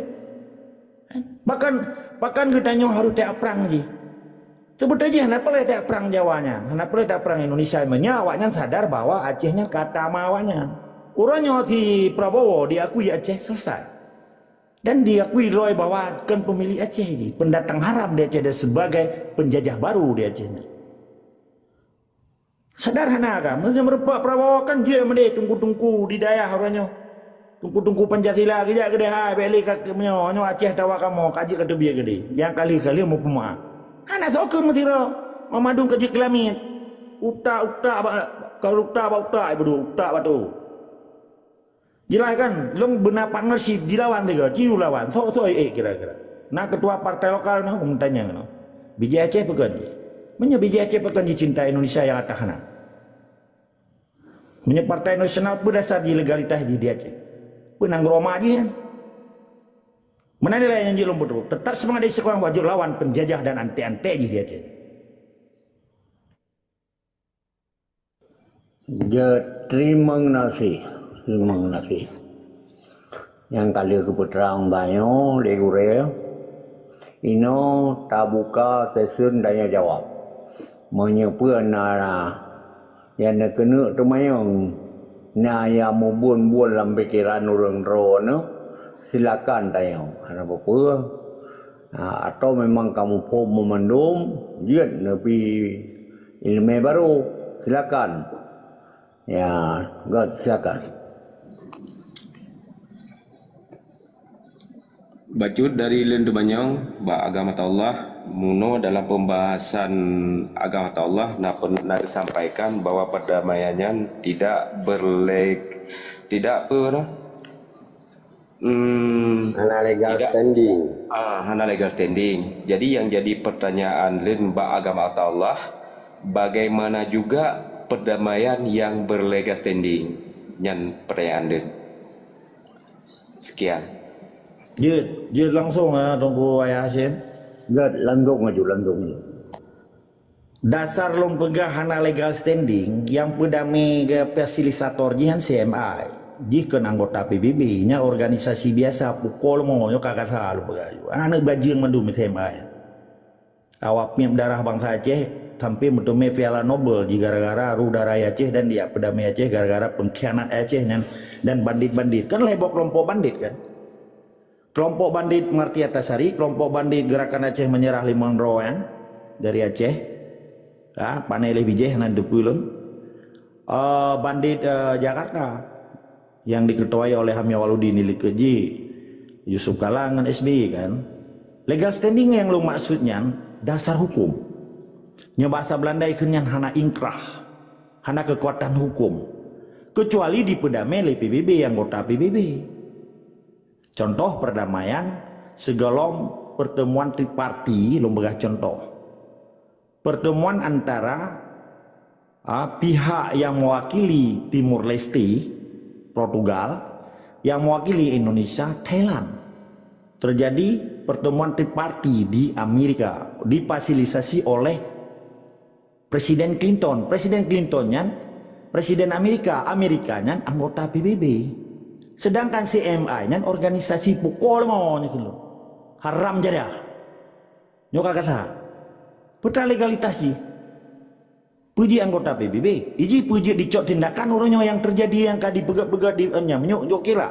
Bahkan, bahkan geutanyoe harus taprang jih. Seubeutoe jih hana peureulée taprang Jawa nyan, hana peureulée taprang Indonesia meunyoe awaknyan sadar bahwa Aceh nyan ka tama awaknyan. Uroe nyoe si Prabowo diakui Aceh selesai. Dan diakui droe bahwa kon peumilék Aceh jih, pendatang haram di Aceh dan sebagai penjajah baru di Aceh nyan. Sadar hana ka? Meunyoe meurumpok Prabowo kan jeuet meudeh teungku-teungku di dayah uroe nyoe. Teungku-teungku Pancasila geujak keudeh hai, bék lé ka meunyoe, nyoe Aceh tawa kamoe, ka jeuet ka teubiet keudeh. Nyang ka lheueh-ka lheueh meupeumeu'ah. Hana soe keu meusidroe, meumandum ka jeuet keu lamiet. Utak-utak bak, kalau utak bak utak, ibu utak batu. Jeulaih kan, lôn beuna partnership jilawan tiga, ci lawan, soe-soe ék kira-kira. Na ketua partai lokal nyoe, meutanyoe nyoe. B J Aceh peue kon jih? Meunyoe B J Aceh peue kon jih cinta Indonesia nyang atas hana. Meunyoe partai nasional peue dasar jih legalitas jih di Aceh? Peue nanggroe jih nyan? Meunan nilai nyang jeuet lôn peutrok, tetap seumangat dari sekolah wajéb lawan penjajah dan antek-antek jih di Aceh. Jeuet teurimong gaséh, teurimong gaséh. Nyang ka lheueh geupeutrang tanyoe lé gurée, inoe tabuka session tanya jawab. Meunyoe peue na nyang neukeuneuk teumanyong, na nyang meubuon-buon lam pikeran ureuëng droeneuh, silakan tanyong. Hana peue-peue. Ha, atau memang kamoe phom meumandum, jeuet neubi iéleumé barô, silakan. Ya, God, silakan. Bacut dari lôn teumanyong bak agama Allah, munoe dalam pembahasan agama Allah na pen-, na disampaikan bahwa perdamaian nyan tidak berleg-, tidak apa, hmm, hana legal tidak standing. Ah, hana legal standing. Jadi yang jadi pertanyaan lôn bak agama Allah, bagaimana juga perdamaian yang berlegal standing? Nyan pertanyaan lôn. Sekian. Jeuet, jeuet langsung, ah, Teungku Yahya Hasyim. Langgong aju, langgong aju. Dasar lôn peugah hana legal standing, nyang peudamé ke fasilitator jih nyan C M I. Jih kon anggota P B B, nyan organisasi biasa, pukul mo nyoe ka kasa lôn peugah aju. Aneuk bajeueng mandum C M I. Awak miet darah bansa Aceh sampai meuteumé Piala Nobel jih gara-gara roh darah Aceh dan dia peudamé Aceh gara-gara pengkhianat Aceh nyan dan bandit-bandit. Kan lhèe boh kelompok bandit kan? Kelompok bandit Marti Antasari, kelompok bandit Gerakan Aceh Menyerah Limong Droe nyan dari Aceh. Ha, pane lé bijéh nan deupeu lôn. Eh, bandit, eh, Jakarta yang diketuai oleh Hamia Waludin di likot jih, Yusuf Kala ngon S B Y kan. Legal standing nyang lôn maksud nyan dasar hukum. Nyoe bahasa Belanda ikheun nyan hana ingkrah, hana kekuatan hukum. Kecuali dipeudamé lé P B B, anggota P B B. Contoh perdamaian sigohlom pertemuan triparti, lôn peugah contoh. Pertemuan antara, ah, pihak yang mewakili Timor Leste, Portugal, yang mewakili Indonesia, Thailand. Terjadi pertemuan triparti di Amerika, difasilitasi oleh Presiden Clinton. Presiden Clinton nyan Presiden Amerika, Amerika nyan anggota P B B. Sedangkan C M I nyan organisasi pukul mo nyoe keuh. Haram jadah. Nyoe ka kasa. Peue ta legalitas jih? Peue jih anggota P B B? Iji peue jih dicok tindakan uroe nyoe nyang terjadi nyang ka dipeugét-peugét di, eh, nyan? Meunyoe jok kira.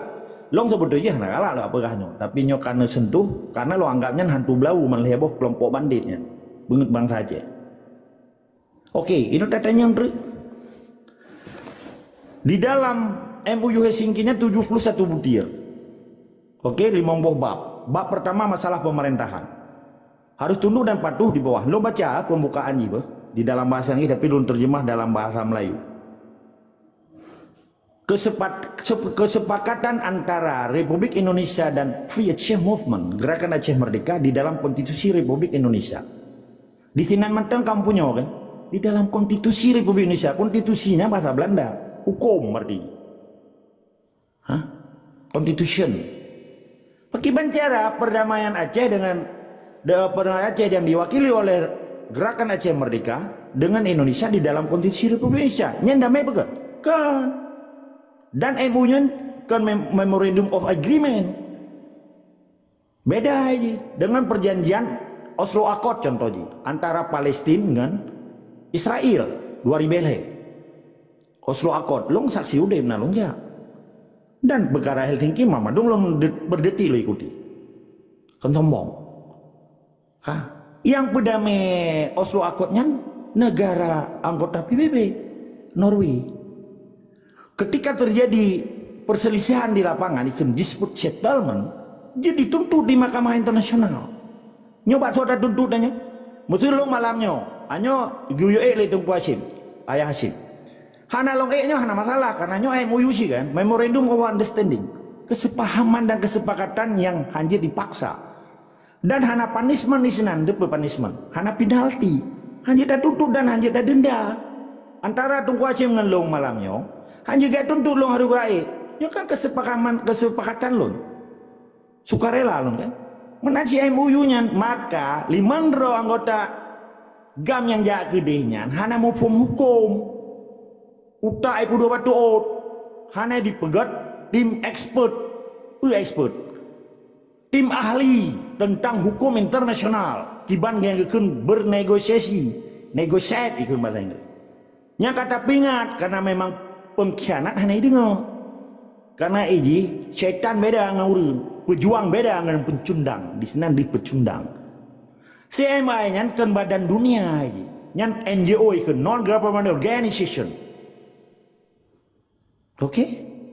Lôn seubeutoe jih hana galak lôn peugah nyoe, tapi nyoe ka neusentuh, karena lôn anggap nyan hantu blau, man lhèe boh kelompok bandit nyan. Beungeut bansa Aceh. Oke, inoe tatanyong treuk. Di dalam M O U Helsinki nyan tujuh puluh satu butir. Oke, limong boh bab. Bab pertama masalah pemerintahan. Harus tunduk dan patuh di bawah. Lôn baca pembukaan jih beuh di dalam bahasa Inggris, tapi lôn terjemah dalam bahasa Melayu. Kesepat-, sep-, kesepakatan antara Republik Indonesia dan Free Aceh Movement, Gerakan Aceh Merdeka, di dalam Konstitusi Republik Indonesia. Di sinan mantong kamoe punya kan? Di dalam Konstitusi Republik Indonesia, konstitusinya bahasa Belanda. Hukum berarti. Hah? Constitution. Pakiban cara perdamaian Aceh dengan, de-, perdamaian Aceh yang diwakili oleh Gerakan Aceh Merdeka dengan Indonesia di dalam Konstitusi Republik Indonesia? Nyan damai bukan? Kan. Dan M O U nyan kan mem-, Memorandum of Agreement. Beda jih dengan perjanjian Oslo Accord contoh jih antara Palestina dengan Israel dua ribu lhèe. Oslo Accord, lôn saksi udeb na lôn jak. Dan perkara Helsinki, ma mandum lôn de-, berdetik lôn ikuti. Kon sombong. Ha, nyang peudamé Oslo Accord nyan negara anggota P B B, Norway. Ketika terjadi perselisihan di lapangan, ikheun dispute settlement, jadi tuntut di Mahkamah Internasional. Nyoe bak soe tatuntut tanyoe? Meuseu lôn malam nyoe, anyoe geuyue ék lé Teungku Hasyim, Ayah Hasyim. Hana lôn ék nyoe hana masalah, karena nyoe M O U sih kan, Memorandum of Understanding. Kesepahaman dan kesepakatan yang hana dipaksa. Dan hana punishment di sinan, depe punishment. Hana penalti. Hana tatuntut dan hana tadenda. Antara Teungku Hasyim ngon lôn malam nyoe, hana geutuntut lôn hareuga ék. Nyoe kan kesepakaman, kesepakatan lôn. Sukarela lôn kan. Meunan cit M O U nyan, maka limong droe anggota GAM nyang jak keudeh nyan hana muphom huköm. Utak ipeuduek bak tuôt. Hana dipeugét tim expert. Peue expert? Tim ahli teuntang huköm internasional. Kiban nyang geukheun bernegosiasi. Negotiate ikheun bahasa Inggris. Nyang ka tapeuingat, karena memang pengkhianat hana ideungoe. Karena iji, syaitan beda ngon ureuëng, pejuang beda ngon peucundang, di sinan di peucundang. C M I nyan kon badan dunia iji. Nyan N G O ikheun, non government organization. Oke?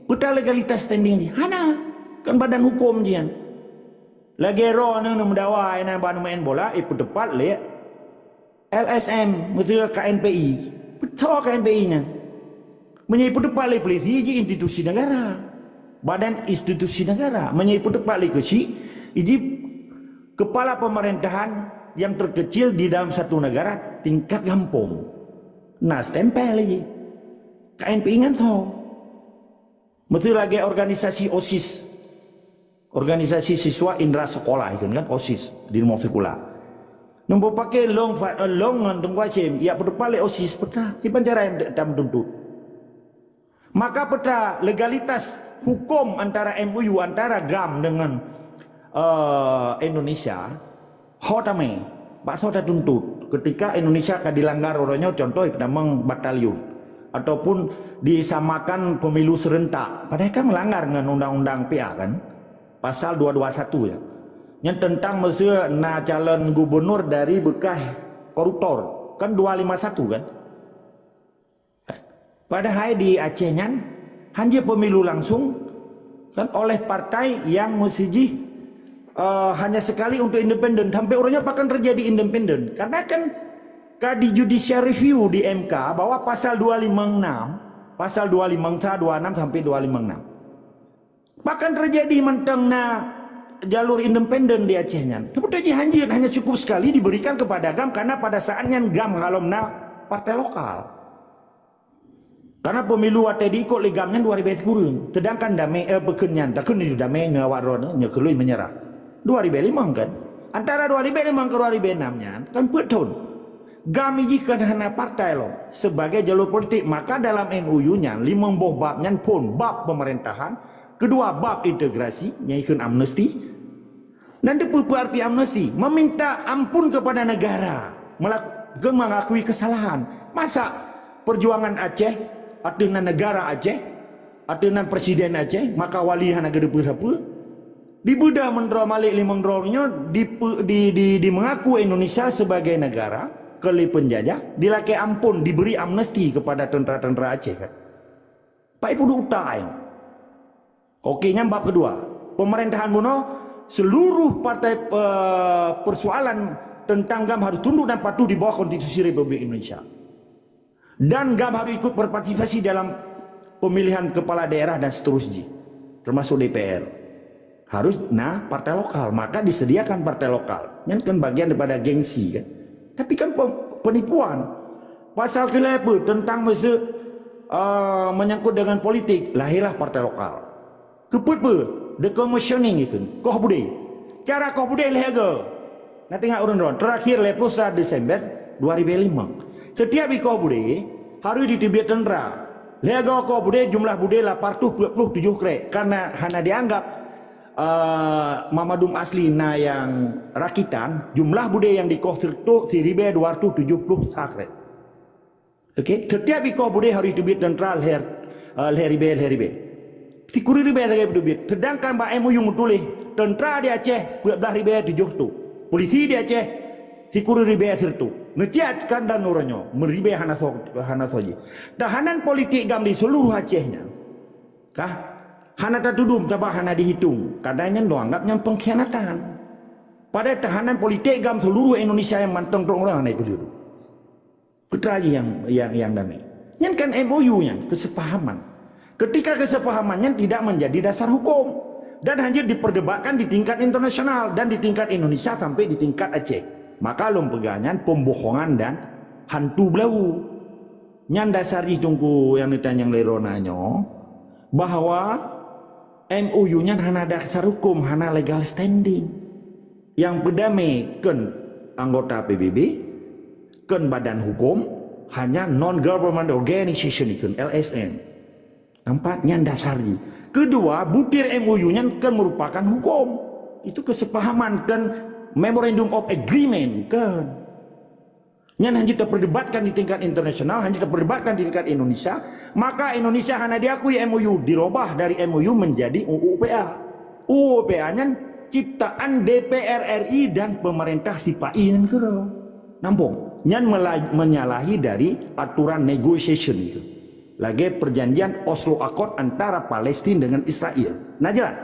Peue ta legalitas standing jih? Hana. Kon badan huköm jih nyan. Lagèe droeneuh neumeudawa inan bak neumaén bola, ipeuteupat lé L S M, meuseu K N P I. Peue tho K N P I nyan? Meunyoe ipeuteupat lé polisi, jih institusi negara. Badan institusi negara. Meunyoe ipeuteupat lé keuchik, jih kepala pemerintahan yang terkecil di dalam satu negara tingkat gampông. Na stempel jih. K N P I nyan tho. Meuseu lagèe organisasi OSIS. Organisasi siswa indra sekolah ikheun kan, OSIS di rumoh sikula. Nyang beupaké long fa-, long ngon Teungku Hashim, ijak peuteupat lé OSIS peue teuma, kiban cara nyang tam tuntut. Maka peue teuma legalitas huköm antara M O U antara GAM deungon, eh, Indonesia, ho tamé, bak soe tatuntut. Ketika Indonesia ka dilanggar uroe nyoe, contoh, tamong batalion, ataupun disamakan pemilu serentak. Padahai kan melanggar ngon undang-undang P A kan? Pasal dua dua satu ya. Nyan tentang meuseu na calon gubernur dari bekas koruptor. Kan dua lima satu kan? Padahai di Aceh nyan hanya pemilu langsung kan oleh partai yang meusijih, eh, hanya sekali untuk independen. Sampai uroe nyoe bahkan terjadi independen. Karena kan ka di judicial review di M K bahwa pasal dua lima enam, pasal dua lima enam, dua enam sampai dua lima enam. Bahkan terjadi mantong na jalur independen di Aceh nyan. Tapi jih hanjeuet hanya cukup sekali diberikan kepada GAM karena pada saat nyan GAM golom na partai lokal. Karena pemilu watée diikot lé GAM nyan dua ribée sikureueng. Sedangkan damé, eh, peukheun nyan, takheun nyoe damé nyoe awak droe nyoe keului menyerah. Dua ribée limong kan? Antara dua ribée limong ke dua ribée enam nyan kan peuet thon. GAM jih kan hana partai lom sebagai jalur politik. Maka dalam M O U nyan limong boh bab nyan phon bab pemerintahan, kedua bab integrasi, nyang ikheun amnesti. Dan teupeue peue arti amnesti? Meminta ampun kepada negara, melak-, ke mengakui kesalahan. Masa perjuangan Aceh, ateueh nan negara Aceh, ateueh nan presiden Aceh, maka wali hana geuteupeue sapeue? Dibeuda meundroe malik limong droe nyoe dipe-, di, di, di mengaku Indonesia sebagai negara keu lé penjajah, dilakée ampun, diberi amnesti kepada tentara-tentara Aceh kan. Pak Ibu utai. Oke, nyan bab kedua. Pemerintahan bunoe, seluruh partai, eh, persoalan tentang GAM harus tunduk dan patuh di bawah Konstitusi Republik Indonesia. Dan GAM harus ikut berpartisipasi dalam pemilihan kepala daerah dan seterusnya, termasuk D P R. Harus na partai lokal, maka disediakan partai lokal. Nyan kan bagian daripada gengsi kan. Tapi kan pe-, penipuan. Pasal keulai peue tentang meuseu, eh, menyangkut dengan politik, lahirlah partai lokal. Keupeue peue? Decommissioning itu. Koh budé. Cara koh budé lhée go. Na teuingat ureuëng droe, terakhir lhée ploh sa Desember dua ribée limong. Setiap ikoh budé harus diteubiet tentara. Lhée go koh budé jumlah budé lapan reutôh peuet ploh tujoh krek. Karena hana dianggap, eh, Mamadum asli na nyang rakitan, jumlah budé nyang dikoh sireutôh siribée dua reutôh tujoh ploh sa krek. Oke, setiap ikoh budé harus teubiet tentara lhée, eh, lhée ribée, lhée ribée. Sikureueng ribée sagai teubiet. Sedangkan bak M O U meutuléh, tentara di Aceh peuet blaih ribée tujoh reutôh. Polisi di Aceh sikureueng ribée sireutôh. Neuciat kan dan uroe nyoe, meuribée hana soe, hana soe jih. Tahanan politik GAM di seluruh Aceh nyan, kah, hana tatudum sabab hana dihitung. Kadang nyan lôn anggap nyan pengkhianatan. Padahai tahanan politik GAM seluruh Indonesia nyang mantong droe-droe hana ipeuleueh. Peue teuma nyang, nyang, nyang damé. Nyan kan M O U nyan, kesepahaman. Ketika kesepahaman nyan tidak menjadi dasar hukum dan hanya diperdebatkan di tingkat internasional dan di tingkat Indonesia sampai di tingkat Aceh, maka lôn peugah nyan pembohongan dan hantu beulawu. Nyan dasar jih Teungku nyang neutanyong lé Rona nyoe, bahwa M O U nyan hana dasar hukum, hana legal standing. Nyang peudamé kon anggota P B B, kon badan hukum, hanya non government organization ikon L S N. Nampak nyan dasar jih. Kedua, butir M O U nyan kon merupakan hukum. Itu kesepahaman, kon memorandum of agreement, kon. Nyan hanya diperdebatkan di tingkat internasional, hanya diperdebatkan di tingkat Indonesia, maka Indonesia hana diakui M O U, dirubah dari M O U menjadi U U P A. U U P A nyan ciptaan D P R R I dan pemerintah sipa-i nyan keudroe. Nampung, nyan mela-, menyalahi dari aturan negotiation itu. Lagée perjanjian Oslo Accord antara Palestina dengan Israel. Nah, jelas.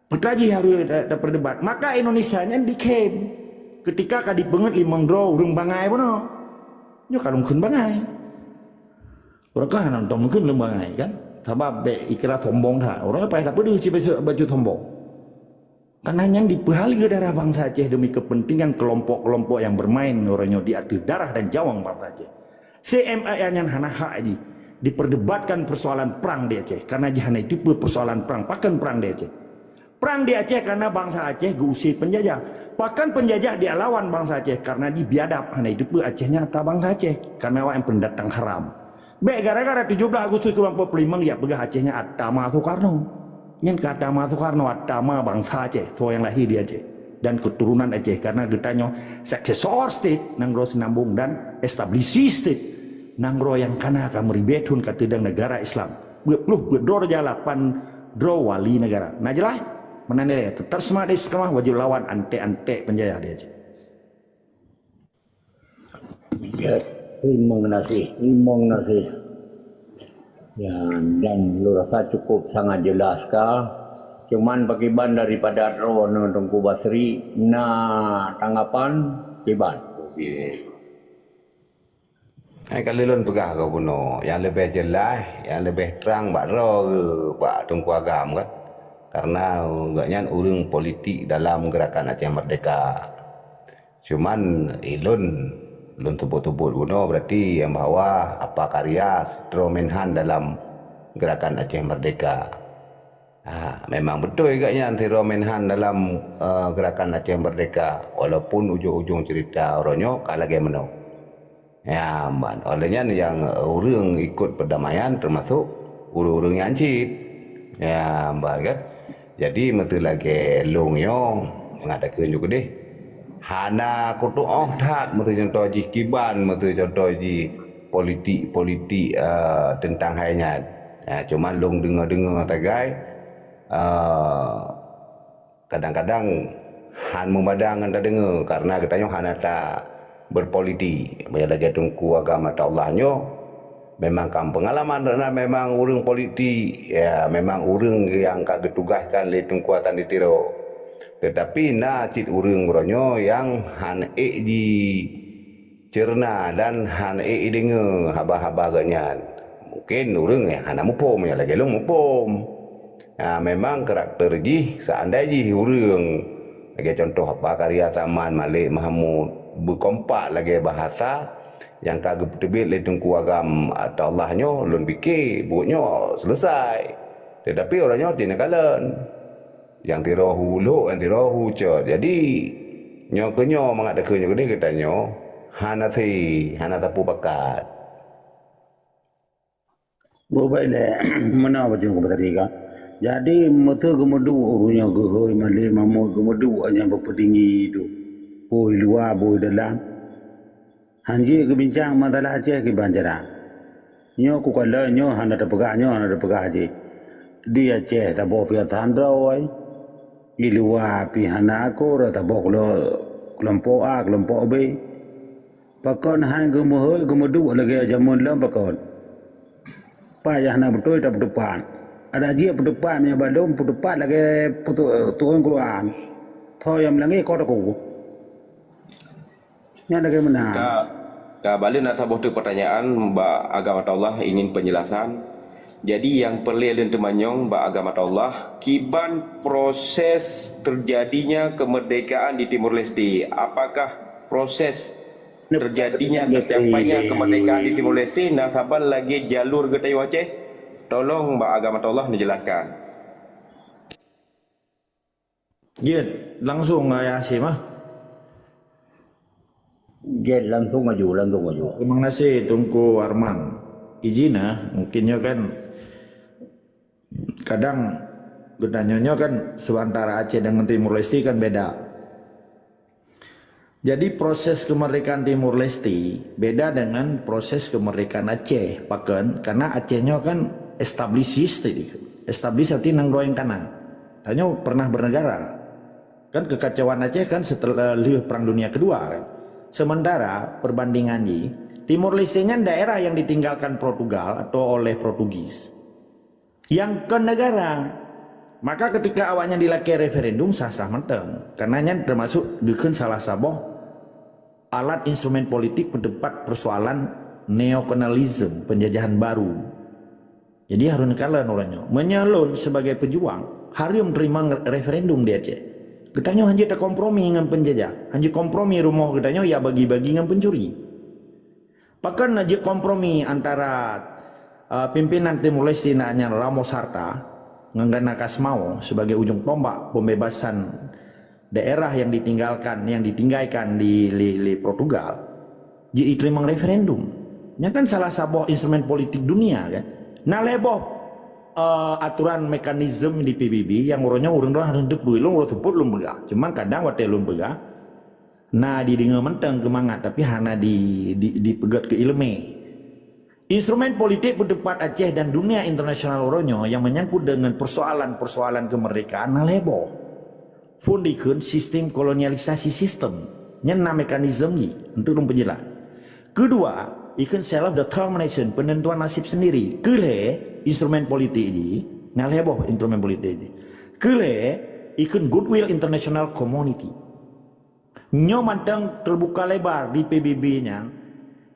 Peue teuma jih harus ta-, taperdebat. Maka Indonesia nyan diklaim ketika ka dipeungeut limong droe ureuëng bangai bunoe. Nyoe ka lôn kheun bangai. Ureuëng kan hana mantong mungken lôn bangai kan. Sabab bék ikira sombong that. Ureuëng paih tapeudeuh cit baju sombong. Karena nyan dipeuhaleue darah bangsa Aceh demi kepentingan kelompok-kelompok yang bermain uroe nyoe di ateueh darah dan nyawöng bangsa Aceh. C M A nyan hana hak jih diperdebatkan persoalan prang di Aceh, karena jih hana jiteupeue persoalan prang, pakon prang di Aceh. Prang di Aceh karena bangsa Aceh geuuse penjajah. Pakon peunjajah dilawan bansa Aceh? Karena jibiadab hana jiteupeue Aceh nyan ata bansa Aceh, karena awaknyan peundatang haram. Bék gara-gara tujoh blaih Agustus limong ploh limong jak peugah Aceh nyan ata ma Soekarno. Nyan ka ata ma Soekarno, ata ma bansa Aceh, soe nyang lahé di Aceh dan keturunan Aceh, karena geutanyoe successor state, nanggroe sinambong, dan established state, nanggroe nyang kana ka meuribèe thon ka teudong negara Islam. Peuet ploh peuet droe raja, lapan droe wali negara. Na jeulaih? Meunan ilèe, teutap seumangat istiqamah, wajéb lawan anték-anték peunjajah di Aceh. Ya, terima kasih, terima kasih. Ya, dan lôn rasa cukup sangat jelas ka. Cuman pakiban daripada droeneuh Teungku Basri, na tanggapan kiban? Hai ka lôn peugah keu bunoe, nyang leubeh jeulaih, nyang leubeh trang bak droe bak Teungku Agam kan. Karena gobnyan ureuëng politik dalam Gerakan Aceh Merdeka. Cuman ilôn, lôn teubuet-teubuet bunoe berarti nyang bahwa apa karya sidroe Menhan dalam Gerakan Aceh Merdeka. Ha, memang beutôi gobnyan sidroe Menhan dalam, eh, Gerakan Aceh Merdeka, walaupun ujong-ujong cerita uroe nyoe ka lagèe meunoe. Ya, ban. Oleh nyan nyang ureuëng ikut perdamaian termasuk ureuëng-ureuëng nyang cit. Ya, ban kan? Jadi, meuteu lagèe lôn nyoe, mangat takheun ju keudeh. Hana kutuoh that meuteu contoh jih kiban, meuteu contoh jih politik-politik, eh, teuntang hai nyan. Ya, cuman lôn deungoe-deungoe tagai, eh, kadang-kadang han meubada ngon tadeungoe, karena geutanyoe hana ta berpolitik. Meunyoe lagèe Teungku Agam Ataullah nyoe, memang ka peungalaman, karena memang ureuëng politik, ya, memang ureuëng nyang ka geutugaskan lé Teungku Hasan di Tiro. Tetapi na cit ureuëng uroe nyoe nyang han ék ji cerna dan han ék ideungoe haba-haba gobnyan. Mungken ureuëng nyang hana muphom, nyang lagèe lôn muphom. Ha, memang karakter jih, seandai jih ureuëng, lagèe contoh apa karya Saman, Malik, Mahmud, beukompak lagèe bahasa nyang ka geupeuteubiet lé Teungku Agam Ataullah nyoe, lôn pike buet nyoe selesai. Tetapi uroe nyoe ti neukalon. Nyang tiroh hu lhok, nyang tiroh hu cot. Jadi, nyoe keu nyoe mangat takheun nyoe keudeh geutanyoe, hana si, hana sapeue pakat. Beu baik lé, meunan bacut keu tadi ka. Jadi, meuteu geumeuduek ureuëng nyoe geuhôi Malik Mahmud geumeuduek nyang beupeutinggi tu. Boh luwa, boh dalam. Hanjeuet geubincang masalah Aceh kiban cara. Nyoe kukalon nyoe hana tapeugah, nyoe hana tapeugah jih. Di Aceh saboh pih hana droe. Di luwa pih hana akoe, saboh keulo-, keulompok A, keulompok B. Pakon han geumeuhôi geumeuduek lagèe jameun lom pakon? Pat nyang hana beutôi tapeuteupat. Adak jeuet peuteupat, meunyoe bandum peuteupat lagèe peutu-, turun Quran. Tho nyang meulangé ko takue. Nyan lagèe meunan. Ka, ka balik na saboh teuk pertanyaan bak Agam Ataullah ingin penjelasan. Jadi nyang peureulèe lôn teumanyong bak Agam Ataullah, kiban proses terjadinya kemerdekaan di Timor Leste? Apakah proses terjadinya, tercapainya kemerdekaan di Timor Leste na saban lagèe jalur geutanyoe Aceh? Tolong bak Agam Ataullah neujelaskan. Jeuet, langsung Ayah Hasyim ah. Jeuet, langsung maju, langsung maju. Terima kasih Teungku Arman. Izin ah, mungkin nyoe kan kadang geutanyoe nyoe kan sementara Aceh dengan Timor Leste kan beda. Jadi proses kemerdekaan Timor Leste beda dengan proses kemerdekaan Aceh. Pakon? Karena Aceh nyoe kan established state, established arti nanggroe nyang kana. Tanyoe pernah bernegara. Kan kekacauan Aceh kan setelah lheueh Perang Dunia Kedua kan. Sementara perbandingan jih, Timor Leste nyan daerah yang ditinggalkan Portugal atau oleh Portugis. Nyang kon negara. Maka ketika awaknyan dilakèe referendum sah-sah mantong. Karena nyan termasuk geukheun salah saboh alat instrumen politik peuteupat persoalan neokolonialisme, penjajahan baru. Jadi harus neukalon uroe nyoe. Meunyoe lôn sebagai pejuang, hareuem teurimong referendum di Aceh. Geutanyoe hanjeuet takompromi ngon penjajah, hanjeuet kompromi rumoh geutanyoe ya bagi-bagi ngon pencuri. Pakon na jeuet kompromi antara, eh, pimpinan Timor Leste na nyan Ramos Horta ngon Gana Kasmao sebagai ujong tombak pembebasan daerah yang ditinggalkan, yang ditinggaikan di, di, di Portugal, jiteurimong referendum. Nyan kan salah saboh instrumen politik dunia kan. Nah lhèe boh uh, aturan mekanisme di P B B yang uroe nyoe ureueng droe harus teupeue, lôn uroe seupôt lôn peugah. Cuma kadang watèe lôn peugah, na dideungoe mantong keu mangat tapi hana di, di, dipeugèt keu ileumèe. Instrumen politik peuteupat Aceh dan dunia internasional uroe nyoe yang menyangkut dengan persoalan-persoalan kemerdekaan na lhèe boh. Phôn dikheun sistem kolonialisasi sistem. Nyan na mekanisme jih untuk lôn peujeulaih. Kedua, ikheun self determination, penentuan nasib sendiri. Keulhèe, instrumen politik jih, na lhèe boh instrumen politik jih. Keulhèe, ikheun goodwill international community. Nyoe mantong terbuka lebar di P B B nyan,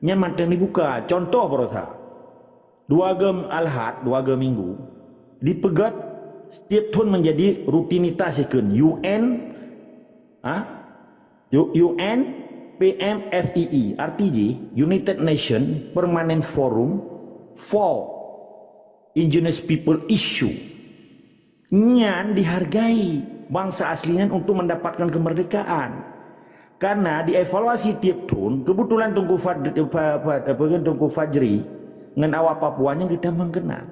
nyan mantong dibuka. Contoh baroesa, dua gem Alhad, dua gem Minggu, dipeugèt setiap thôn menjadi rutinitas ikheun U N, ha? U N P M F E E, arti jih United Nation Permanent Forum for Indigenous People Issue. Nyan dihargai bangsa asli nyan untuk mendapatkan kemerdekaan. Karena dievaluasi tiap thôn, kebetulan Teungku Fad, Fa, Fa, apa kan, Teungku Fajri ngon awak Papua nyan geutamong keunan.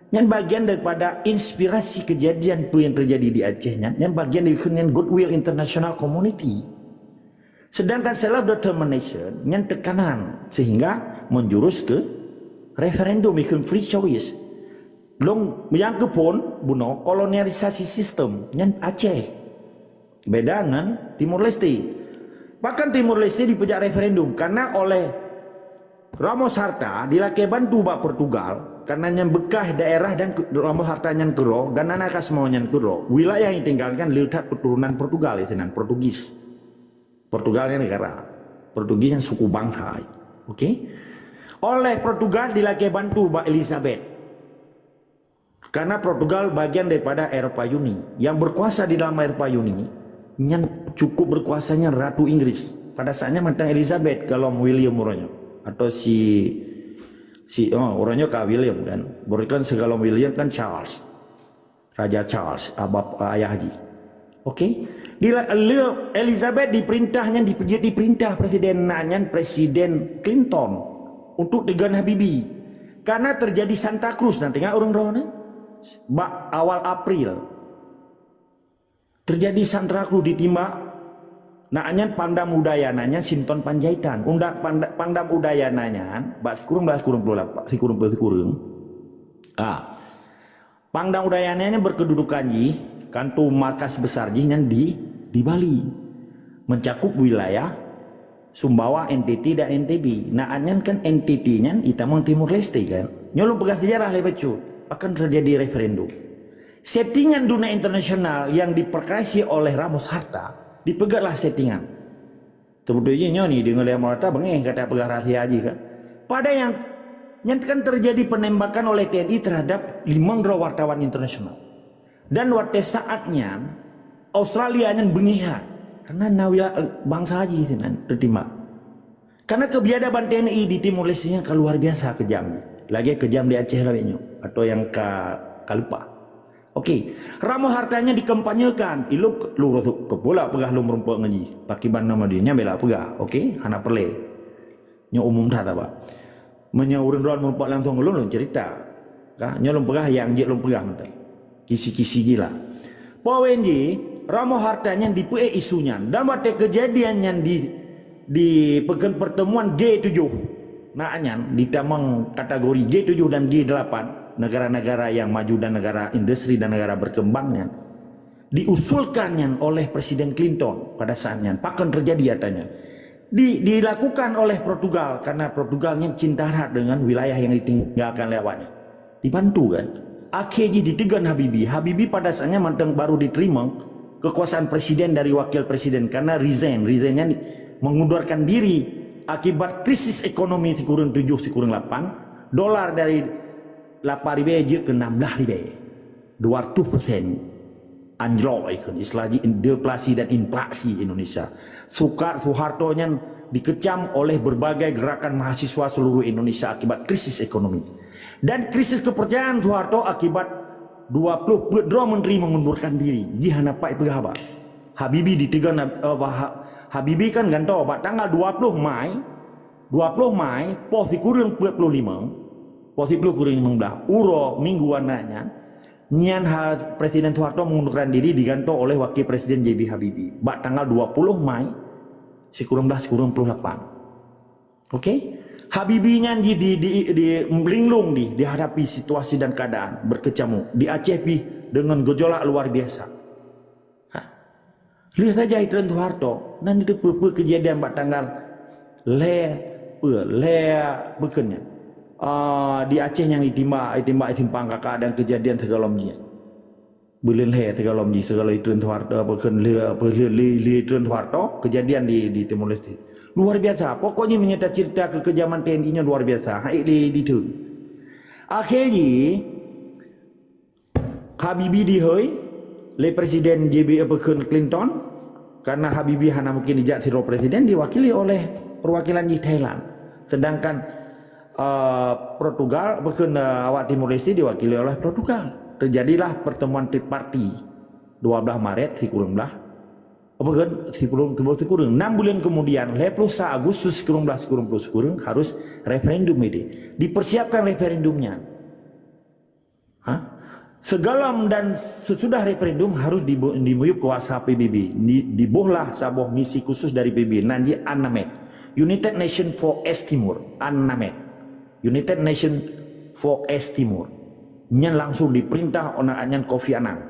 Nyan bagian daripada inspirasi kejadian peue yang terjadi di Aceh nyan. Nyan bagian dari nyan goodwill international community. Sedangkan self determination nyan teukanan sehingga menjurus ke referendum ikheun free choice. Lôn nyang keuphôn bunoe kolonialisasi sistem nyan Aceh. Beda ngon Timor Leste. Bahkan Timor Leste dipeujak referendum karena oleh Ramos Harta dilakèe bantu bak Portugal karena nyan bekas daerah dan ke, Ramos Harta nyan keudroe dan Ana Kasmo nyan keudroe. Wilayah yang ditinggalkan le that keturunan Portugal itu nan Portugis. Portugal nyan negara. Portugis nyan suku bangsa. Okey. Oleh Portugal dilakèe bantu bak Elizabeth. Karena Portugal bagian daripada Eropa Uni. Yang berkuasa di dalam Eropa Uni nyan cukup berkuasa nyan Ratu Inggris. Pada saat nyan mantong Elizabeth golom William uroe nyoe atau si si oh uroe nyoe ka William kan. Bukan sigohlom William kan Charles. Raja Charles, abah ayah jih. Okey. Di le Elizabeth diperintah nyan dipeujeuet diperintah presiden na nyan Presiden Clinton untuk teugon Habibie. Karena terjadi Santa Cruz na teuingat ureueng droe nyan. Bak awal April. Terjadi Santa Cruz ditimbak na nyan Pangdam Udayana nyan Sinton Panjaitan. Undang Pangda- Pangdam Udayana nyan bak sikureueng bak sikureueng puluh lapan sikureueng puluh sikureueng. Ah. Pangdam Udayana nyan berkedudukan jih, kantor markas besar jih nyan di di Bali. Mencakup wilayah Sumbawa, N T T dan N T B. Na nyan kan N T T nyan itamong Timor Leste kan. Nyoe lôn peugah sejarah lé bacut. Akan terjadi referendum. Settingan dunia internasional yang diperkreasi oleh Ramos Harta dipeugah lah settingan. Teubeutôi jih nyoe ni deungon lé Ramos Harta beungéh gata peugah rahsia jih kan. Pada yang nyan kan terjadi penembakan oleh T N I terhadap limong droe wartawan internasional. Dan watèe saat nyan Australia nyan beungéh that karena na wilayah bangsa jih sinan teutimbak. Karena kebiadaban T N I di Timor Leste nyan ka luar biasa kejam. Lagèe kejam di Aceh lawét nyoe atau nyang ka ka lupa. Okey, Ramos Harta nyan dikampanyekan. Ilôn lôn rasa keupeue lah peugah lôn meurumpok ngon jih. Pakiban nama dia nyan bela peugah. Okey, hana peureulèe. Nyoe umum that haba. Meunyoe ureueng droe meurumpok langsung ulôn, lôn cerita. Ka, nyoe lôn peugah nyang jeuet lôn peugah mantong. Kisi-kisi jih lah. Poin jih, Ramos Harta nyan dipeuék isu nyan dan watèe keujadian nyan di di pertemuan G tujuh. Na nyan ditamong kategori G tujuh dan G delapan, negara-negara yang maju dan negara industri dan negara berkembang nyan. Diusulkan nyan oleh Presiden Clinton pada saat nyan. Pakon terjadi ata nyan. Di, dilakukan oleh Portugal karena Portugal nyan cinta erat dengan wilayah yang ditinggalkan oleh awaknya. Dibantu kan. Akhé jih diteugon Habibie. Habibie pada saat nyan mantong baru diterima kekuasaan presiden dari wakil presiden karena resign. Resign nyan mengundurkan diri akibat krisis ekonomi sikureueng tujuh sikureueng lapan, dolar dari lapan ribèe jeuet keu enam belas ribèe. Dua ratus persen anjlok ikheun istilah jih deflasi dan inflasi Indonesia. Sukar Soeharto nyan dikecam oleh berbagai gerakan mahasiswa seluruh Indonesia akibat krisis ekonomi. Dan krisis kepercayaan Soeharto akibat dua puluh peuet droe menteri mengundurkan diri. Jih hana pai peugah haba. Habibie ditinggai, eh, bah-, Habibie kan gantoe bak tanggal dua puluh Mai, dua puluh Mai, poh sikureueng peuet puluh lima, poh sikureueng limong blah, uroe minggu anat nyan, nyan ha Presiden Soeharto mengundurkan diri, digantoe oleh Wakil Presiden J B Habibie bak tanggal dua puluh Mai, sikureueng blah sikureueng puluh lapan. Oke? Habibie nyan di, di, di, di linglung di, dihadapi situasi dan keadaan berkecamuk. Di Aceh pih dengan gejolak luar biasa. Ha. Lheueh saja Presiden Soeharto, nan itu peue-peue kejadian bak tanggal lhèe, peue, lhèe peue kheun nyan. Ah, di Aceh nyang ditimbak, ditimbak simpang kakak dan kejadian sigohlom jih. Buleuen lhèe sigohlom jih, sigohlom Presiden Soeharto, apa kheun lheueh, apa lheueh, lheueh, lheueh Presiden Soeharto, kejadian di, di Timor Leste. Luar biasa. Pokoknya meunyoe tacerita keu keujaman T N I nyoe luar biasa. Hai di, di tu. Akhé jih, Habibie dihôi lé Presiden J B apa kheun Clinton, karena Habibie hana mungkin dijak sidroe presiden, diwakili oleh perwakilan di Thailand. Sedangkan, eh, Portugal, apa kheun, eh, awak Timor Leste diwakili oleh Portugal. Terjadilah pertemuan triparti dua belas Maret sikureueng blah, apa kheun, sikureueng, sikureueng, enam bulan kemudian, lhèe puluh sa Agustus sikureueng blah sikureueng puluh sikureueng, harus referendum ini. Dipersiapkan referendumnya. Ha? Sigohlom dan sesudah referendum harus dibu-, dimiyueb kuasa P B B. Di-, dibohlah saboh misi khusus dari P B B, nan jih UNAMET, United Nation for East Timor, UNAMET, United Nation for East Timor. Nyan langsung diperintah ôn nyan Kofi Annan,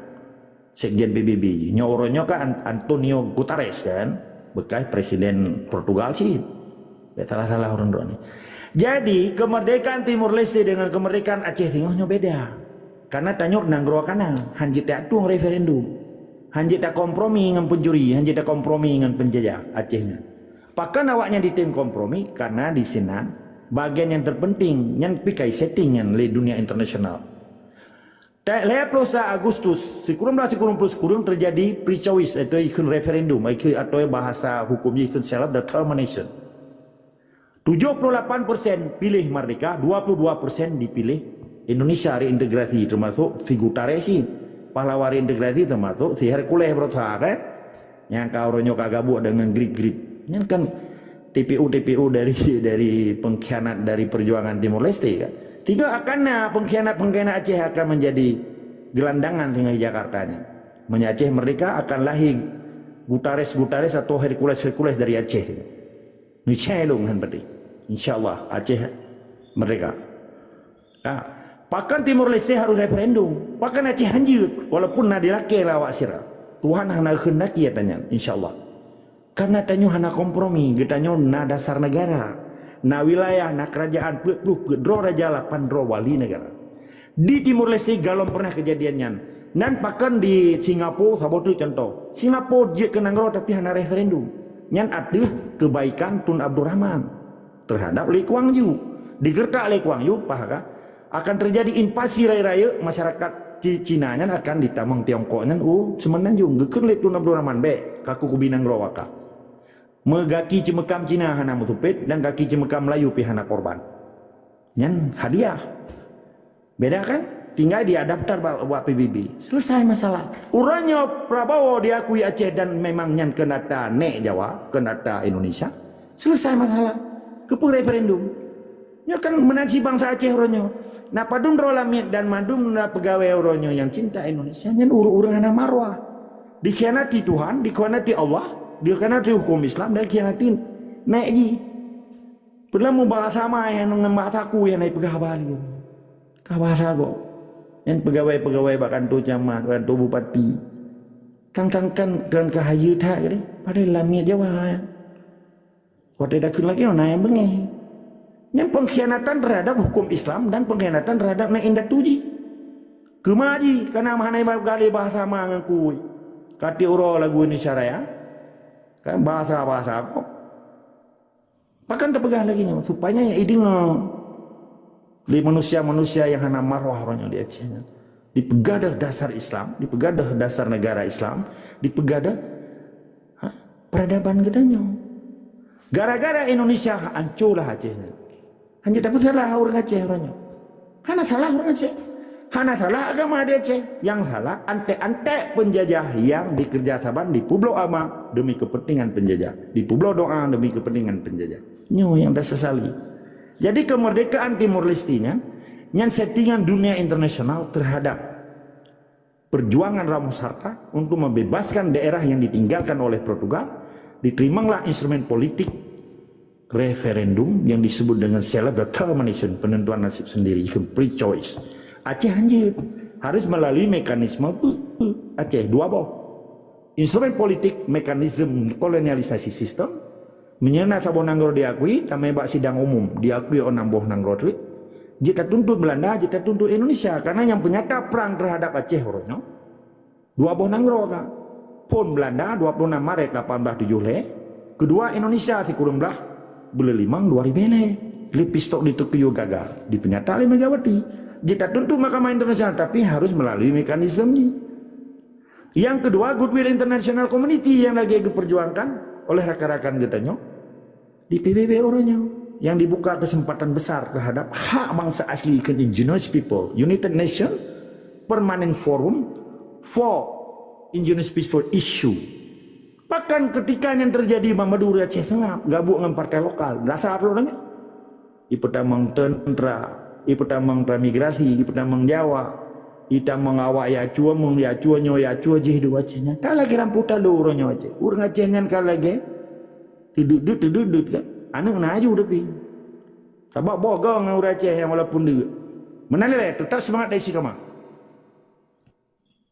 Sekjen P B B. Nyoe uroe nyoe kan An-, Antonio Guterres kan, bekas Presiden Portugal cit. Bèk salah-salah ureueng droeneuh. Jadi, kemerdekaan Timor Leste dengan kemerdekaan Aceh Tengah nyoe beda. Karena tanyoe nanggroe kana, han jeuet tatueng referendum. Han jeuet takompromi ngon pencuri, han jeuet takompromi ngon penjajah Aceh nyan. Pakon awaknyan ditem kompromi? Karena di sinan bagian yang terpenting, nyan pikai setting nyan lé dunia internasional. Lhèe ploh sa Agustus sikureueng blah sikureueng ploh sikureueng teujadi pre-choice, atau ikheun referendum, ikheun, atau bahasa hukum jih ikheun self determination. Tujoh ploh lapan persen piléh merdeka, dua ploh dua persen dipiléh Indonesia reintegrasi, termasuk si Guterres cit. Pahlawan reintegrasi termasuk si Hercules berusaha, kan? Nyang ka uroe nyoe ka gabuk dengan Greek-Greek. Nyan kan T P U-T P U dari, dari pengkhianat dari perjuangan Timor Leste kan. Tiga akan na pengkhianat-pengkhianat Aceh akan menjadi gelandangan tinggal di Jakarta ni. Meunyoe Aceh merdeka akan lahir Guterres-Guterres atau Hercules-Hercules dari Aceh tu. Niscaya lôn han pati. Insya Allah Aceh merdeka. Ha. Pakon Timor Leste harus referendum? Pakon Aceh hanjeuet? Walaupun na dilakée lé awak sira. Tuhan hana geuheundaki ata nyan, insya Allah. Karena tanyoe hana kompromi, geutanyoe na dasar negara, na wilayah, na kerajaan peuet ploh peuet droe raja, lapan droe wali negara. Di Timor Leste galom pernah kejadian nyan. Nan pakon di Singapura saboh teuk contoh. Singapura jeuet keu nanggroe tapi hana referendum. Nyan ateueh kebaikan Tun Abdul Rahman terhadap Lee Kuan Yew. Digeureutak Lee Kuan Yew, paha ka, akan terjadi invasi rayeuk-rayeuk, masyarakat Ci-, Cina nyan akan ditamong Tiongkok nyan u Semenanjung. Geukheun lé Tun Abdul Rahman, "Bèk, kaku kubi nanggroe waka. Meugaki ceumeukam Cina hana meuteupet dan gaki ceumeukam Melayu pih hana korban." Nyan hadiah. Beda kan? Tinggai diadaptar bak, bak P B B. Selesai masalah. Uroe nyoe Prabowo diakui Aceh dan memang nyan keu ata nèk Jawa, keu ata Indonesia. Selesai masalah. Keupeue referendum? Nyoe kan meunan cit bansa Aceh uroe nyoe. Na padum droe lamiet dan madum na peugawée uroe nyoe nyang cinta Indonesia, nyan ureueng-ureueng hana marwah. Dikhianati Tuhan, dikhianati Allah, dikhianati hukum Islam dan dikhianati nèk jih. Peue lam bahasa ma nyang ngon bahasa ku nyang na peugah haba lé. Ka bahasa gob. Nyan peugawée-peugawée bak kantô camat, kantô bupati. Tang-tang kan, kan ka hayeue that geude. Padahai lamiet Jawa. Watée takheun lagée na nyang beungéh. Nyan pengkhianatan terhadap hukum Islam dan pengkhianatan terhadap nèk indatu jih. Keuma jih, kana meuhana iba galeh bahasa ma ngon kui. Kati uroe lagu Indonesia Raya. Kan bahasa-bahasa gob. Pakon tapeugah lagée nyoe? Supaya nyang ideungoe lé manusia-manusia nyang hana marwah uroe nyoe di Aceh nyan. Dipeugadôh dasar Islam, dipeugadôh dasar negara Islam, dipeugadôh, ha, peradaban geutanyoe. Gara-gara Indonesia ancolah Aceh nyan. Hana tapeusalah ureueng Aceh uroe nyoe. Hana salah ureueng Aceh. Hana salah agama di Aceh. Yang salah antek-antek penjajah yang dikerja saban di Publok Ama demi kepentingan penjajah, di Publok Doa demi kepentingan penjajah. Nyoe yang disesali. Jadi kemerdekaan Timor Leste nyan, nyan settingan dunia internasional terhadap perjuangan Ramos Horta untuk membebaskan daerah yang ditinggalkan oleh Portugal, diterimanglah instrumen politik referendum yang disebut dengan self determination, penentuan nasib sendiri, free choice. Aceh hanjeuet, harus melalui mekanisme Aceh dua boh. Instrumen politik, mekanisme kolonialisasi sistem, meunyoe na saboh nanggroe diakui, tamé bak sidang umum diakui oleh enam boh nanggroe teuk, jeuet tatuntut Belanda, jeuet tatuntut Indonesia, karena nyang peunyata prang terhadap Aceh uroe nyoe dua boh nanggroe ka. Phôn Belanda dua puluh enam Maret lapan belas tujoh lhèe, keudua Indonesia sikureueng blaih buleuen limong dua ribèe lhèe. Lé pistol di Tokyo gagal, dipeunyata lé Megawati. Jeuet tatuntut Mahkamah Internasional, tapi harus melalui mekanisme nyan. Yang kedua, goodwill international community yang lagèe geuperjuangkan oleh rakan-rakan geutanyoe di P B B uroe nyoe, yang dibuka kesempatan besar terhadap hak bangsa asli ke indigenous people, United Nation Permanent Forum for Indigenous People Issue. Bahkan ketika yang terjadi bak Madura Aceh Seungab gabuk ngon partai lokal, rasa aturan Ipeutamong teuntra, ipeutamong transmigrasi, ipeutamong Jawa, itamong awak ya cua mong, ya cua nyoe, ya cua jih dua Aceh nyan. Ka lagèe ramputan lôn uroe nyoe Aceh. Ureueng Aceh nyan ka lagèe teuduek-duek, teuduek-duek kan. Aneuk na aju tapi. Sabab boh gong ngon ureueng Aceh nyang walaupun deuk. Meunan lé, teutap seumangat dari si kama.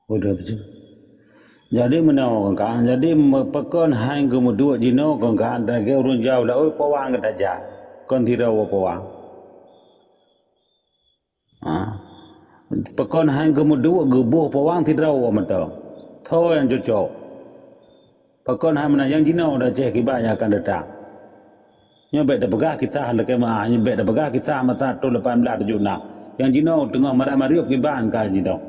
Udah betul. Jadi meunoe kan, jadi me-, pakon hai geumeuduek jinoe kon kan, lagèe ureueng jauh laôt pawang geutajak, kon sidroe pawang. Ha. Pakon hai geumeuduek geuboh pawang sidroe mantong. Tho nyang cocok. Pakon hai meunan nyang jinoe dan ceh kiban nyang akan datang. Nyoe bèk tapeugah kisah lagèe meuah, nyoe bèk tapeugah kisah masa thôn lapan belas tujoh enam. Nyang jinoe teungoh maram-mariep kiban ka jinoe.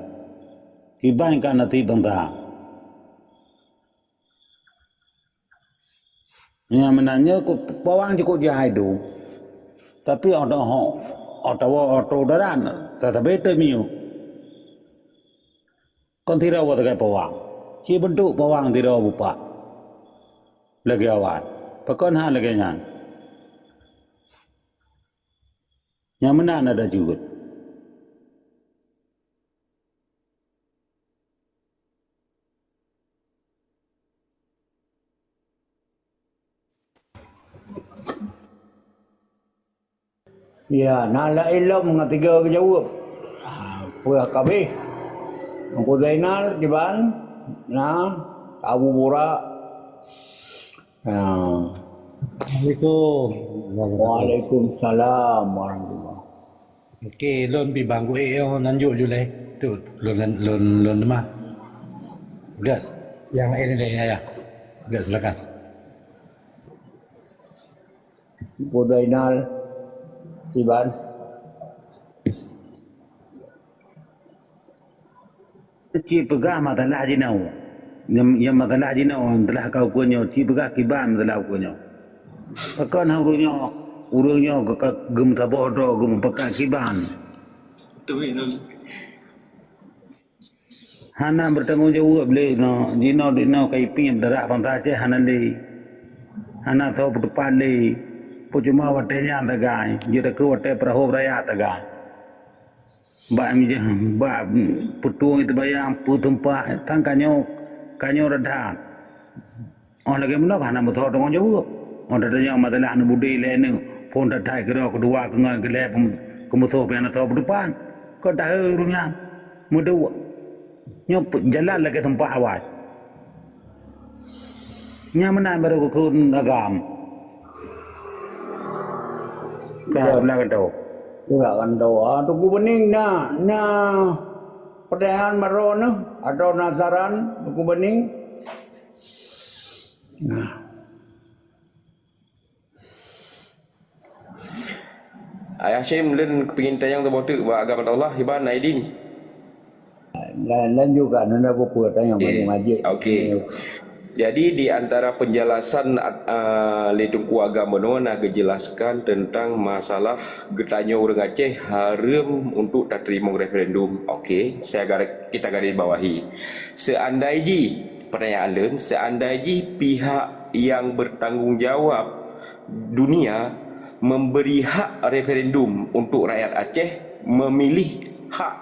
Kiban ka nasib bansa. Nyang meunan nyoe ku-, pawang cukôp jai dum. Tapi atawa, atawa atô daran, tatabe teumiyueb. Kon sidroe sagai pawang. Ci beuntuk pawang sidroe bupak. Lagèe awai. Pakon hana lagèe nyan. Nyang meunan adak jeuet. Ya, na laén lom ngon tiga geujaweueb. Ah, peue ka habéh. Teungku Zainal, kiban, na, Abu Burak. Ya. Assalamualaikum. Waalaikumsalam warahmatullah. Oke, lôn pi bang gu'ék yo, lanjut ju lé. Tu, lôn, lôn, lôn lemah. Gak, yang ini deh, ya, ya. Gak, silakan. Teungku Zainal, kiban. Cit peugah masalah jinoe. Nyang, nyang masalah jinoe, masalah ka ukeue nyoe, cit peugah kiban masalah ukeue nyoe. Pakon ureueng nyoe, ureueng nyoe ka, ka geumeusaboh droe, geumeupakat kiban. Hana bertanggung jaweueb lé nyoe, jinoe, jinoe ka ipiep darah bansa Aceh hana lé. Hana soe peuteupat lé. Peue cuma watèe nyan sagai, jeuet keu watèe peurahô beuraya sagai. Bak meujeuh, bak peutueng teubayang, peutumpah, tan ka nyoe, ka nyoe rot that. Óh lagèe meunoe hana meusoe tanggung jaweueb. Óh tatanyong masalah aneuk budé lé aneuk, phôn that-that keudroe keudua keungon keulhèe peum-, keumeusoe pih hana soe peuteupat. Kon tahe ureueng nyan meuduek. Nyoe pe-, jalan lagèe teumpat awai. Nyang meunan barô geukheun agam. Ka, ya. Blah gantoe. Blah gantoe. Ah, Teungku Beuning na, na peutanyaan barô neuh, atau na saran, Teungku Beuning? Nah. Ayah Syem, lôn keupingin tanyong saboh teuk bak agama Allah, hiban Aidin. Lan, lanjutkan, anda peue tanyong, eh, balik majik. Okey. Eh. Jadi di antara penjelasan, ah, lé Teungku Agam bunoe na geujelaskan tentang masalah geutanyoe ureuëng Aceh hareuem untuk tateurimong referendum. Oke, saya gar-, kita garis bawahi. Seandai jih, pertanyaan lôn, seandai jih pihak yang bertanggung jawab dunia memberi hak referendum untuk rakyat Aceh memilih hak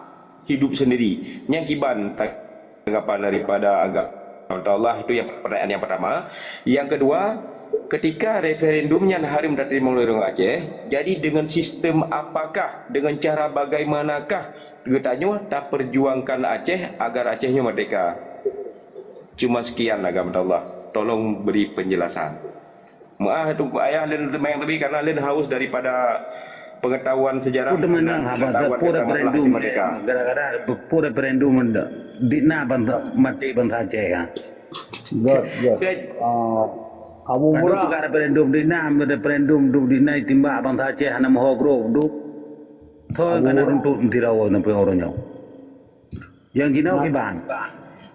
hidup sendiri. Nyang kiban tanggapan daripada agama Allah itu yang pertanyaan yang pertama. Yang kedua, ketika referendum nyan hareuem tateurimong lé ureuëng Aceh, jadi dengan sistem apakah, dengan cara bagaimanakah geutanyoe taperjuangkan Aceh agar Aceh nyoe merdeka? Cuma sekian agama Allah. Tolong beri penjelasan. Meuah Teungku Ayah lôn teumayang tapi karena lôn haus daripada pengetahuan sejarah. Peue teumeunang haba teu peue referendum, gara-gara peue referendum di na bansa, maté bansa Aceh ha. Good, good. Ah, Abu Murah. Referendum di na, referendum di na timbak bansa Aceh hana meuho groe duk. Tho kana runtuk tirau sampai orang nyoe. Yang gina kiban.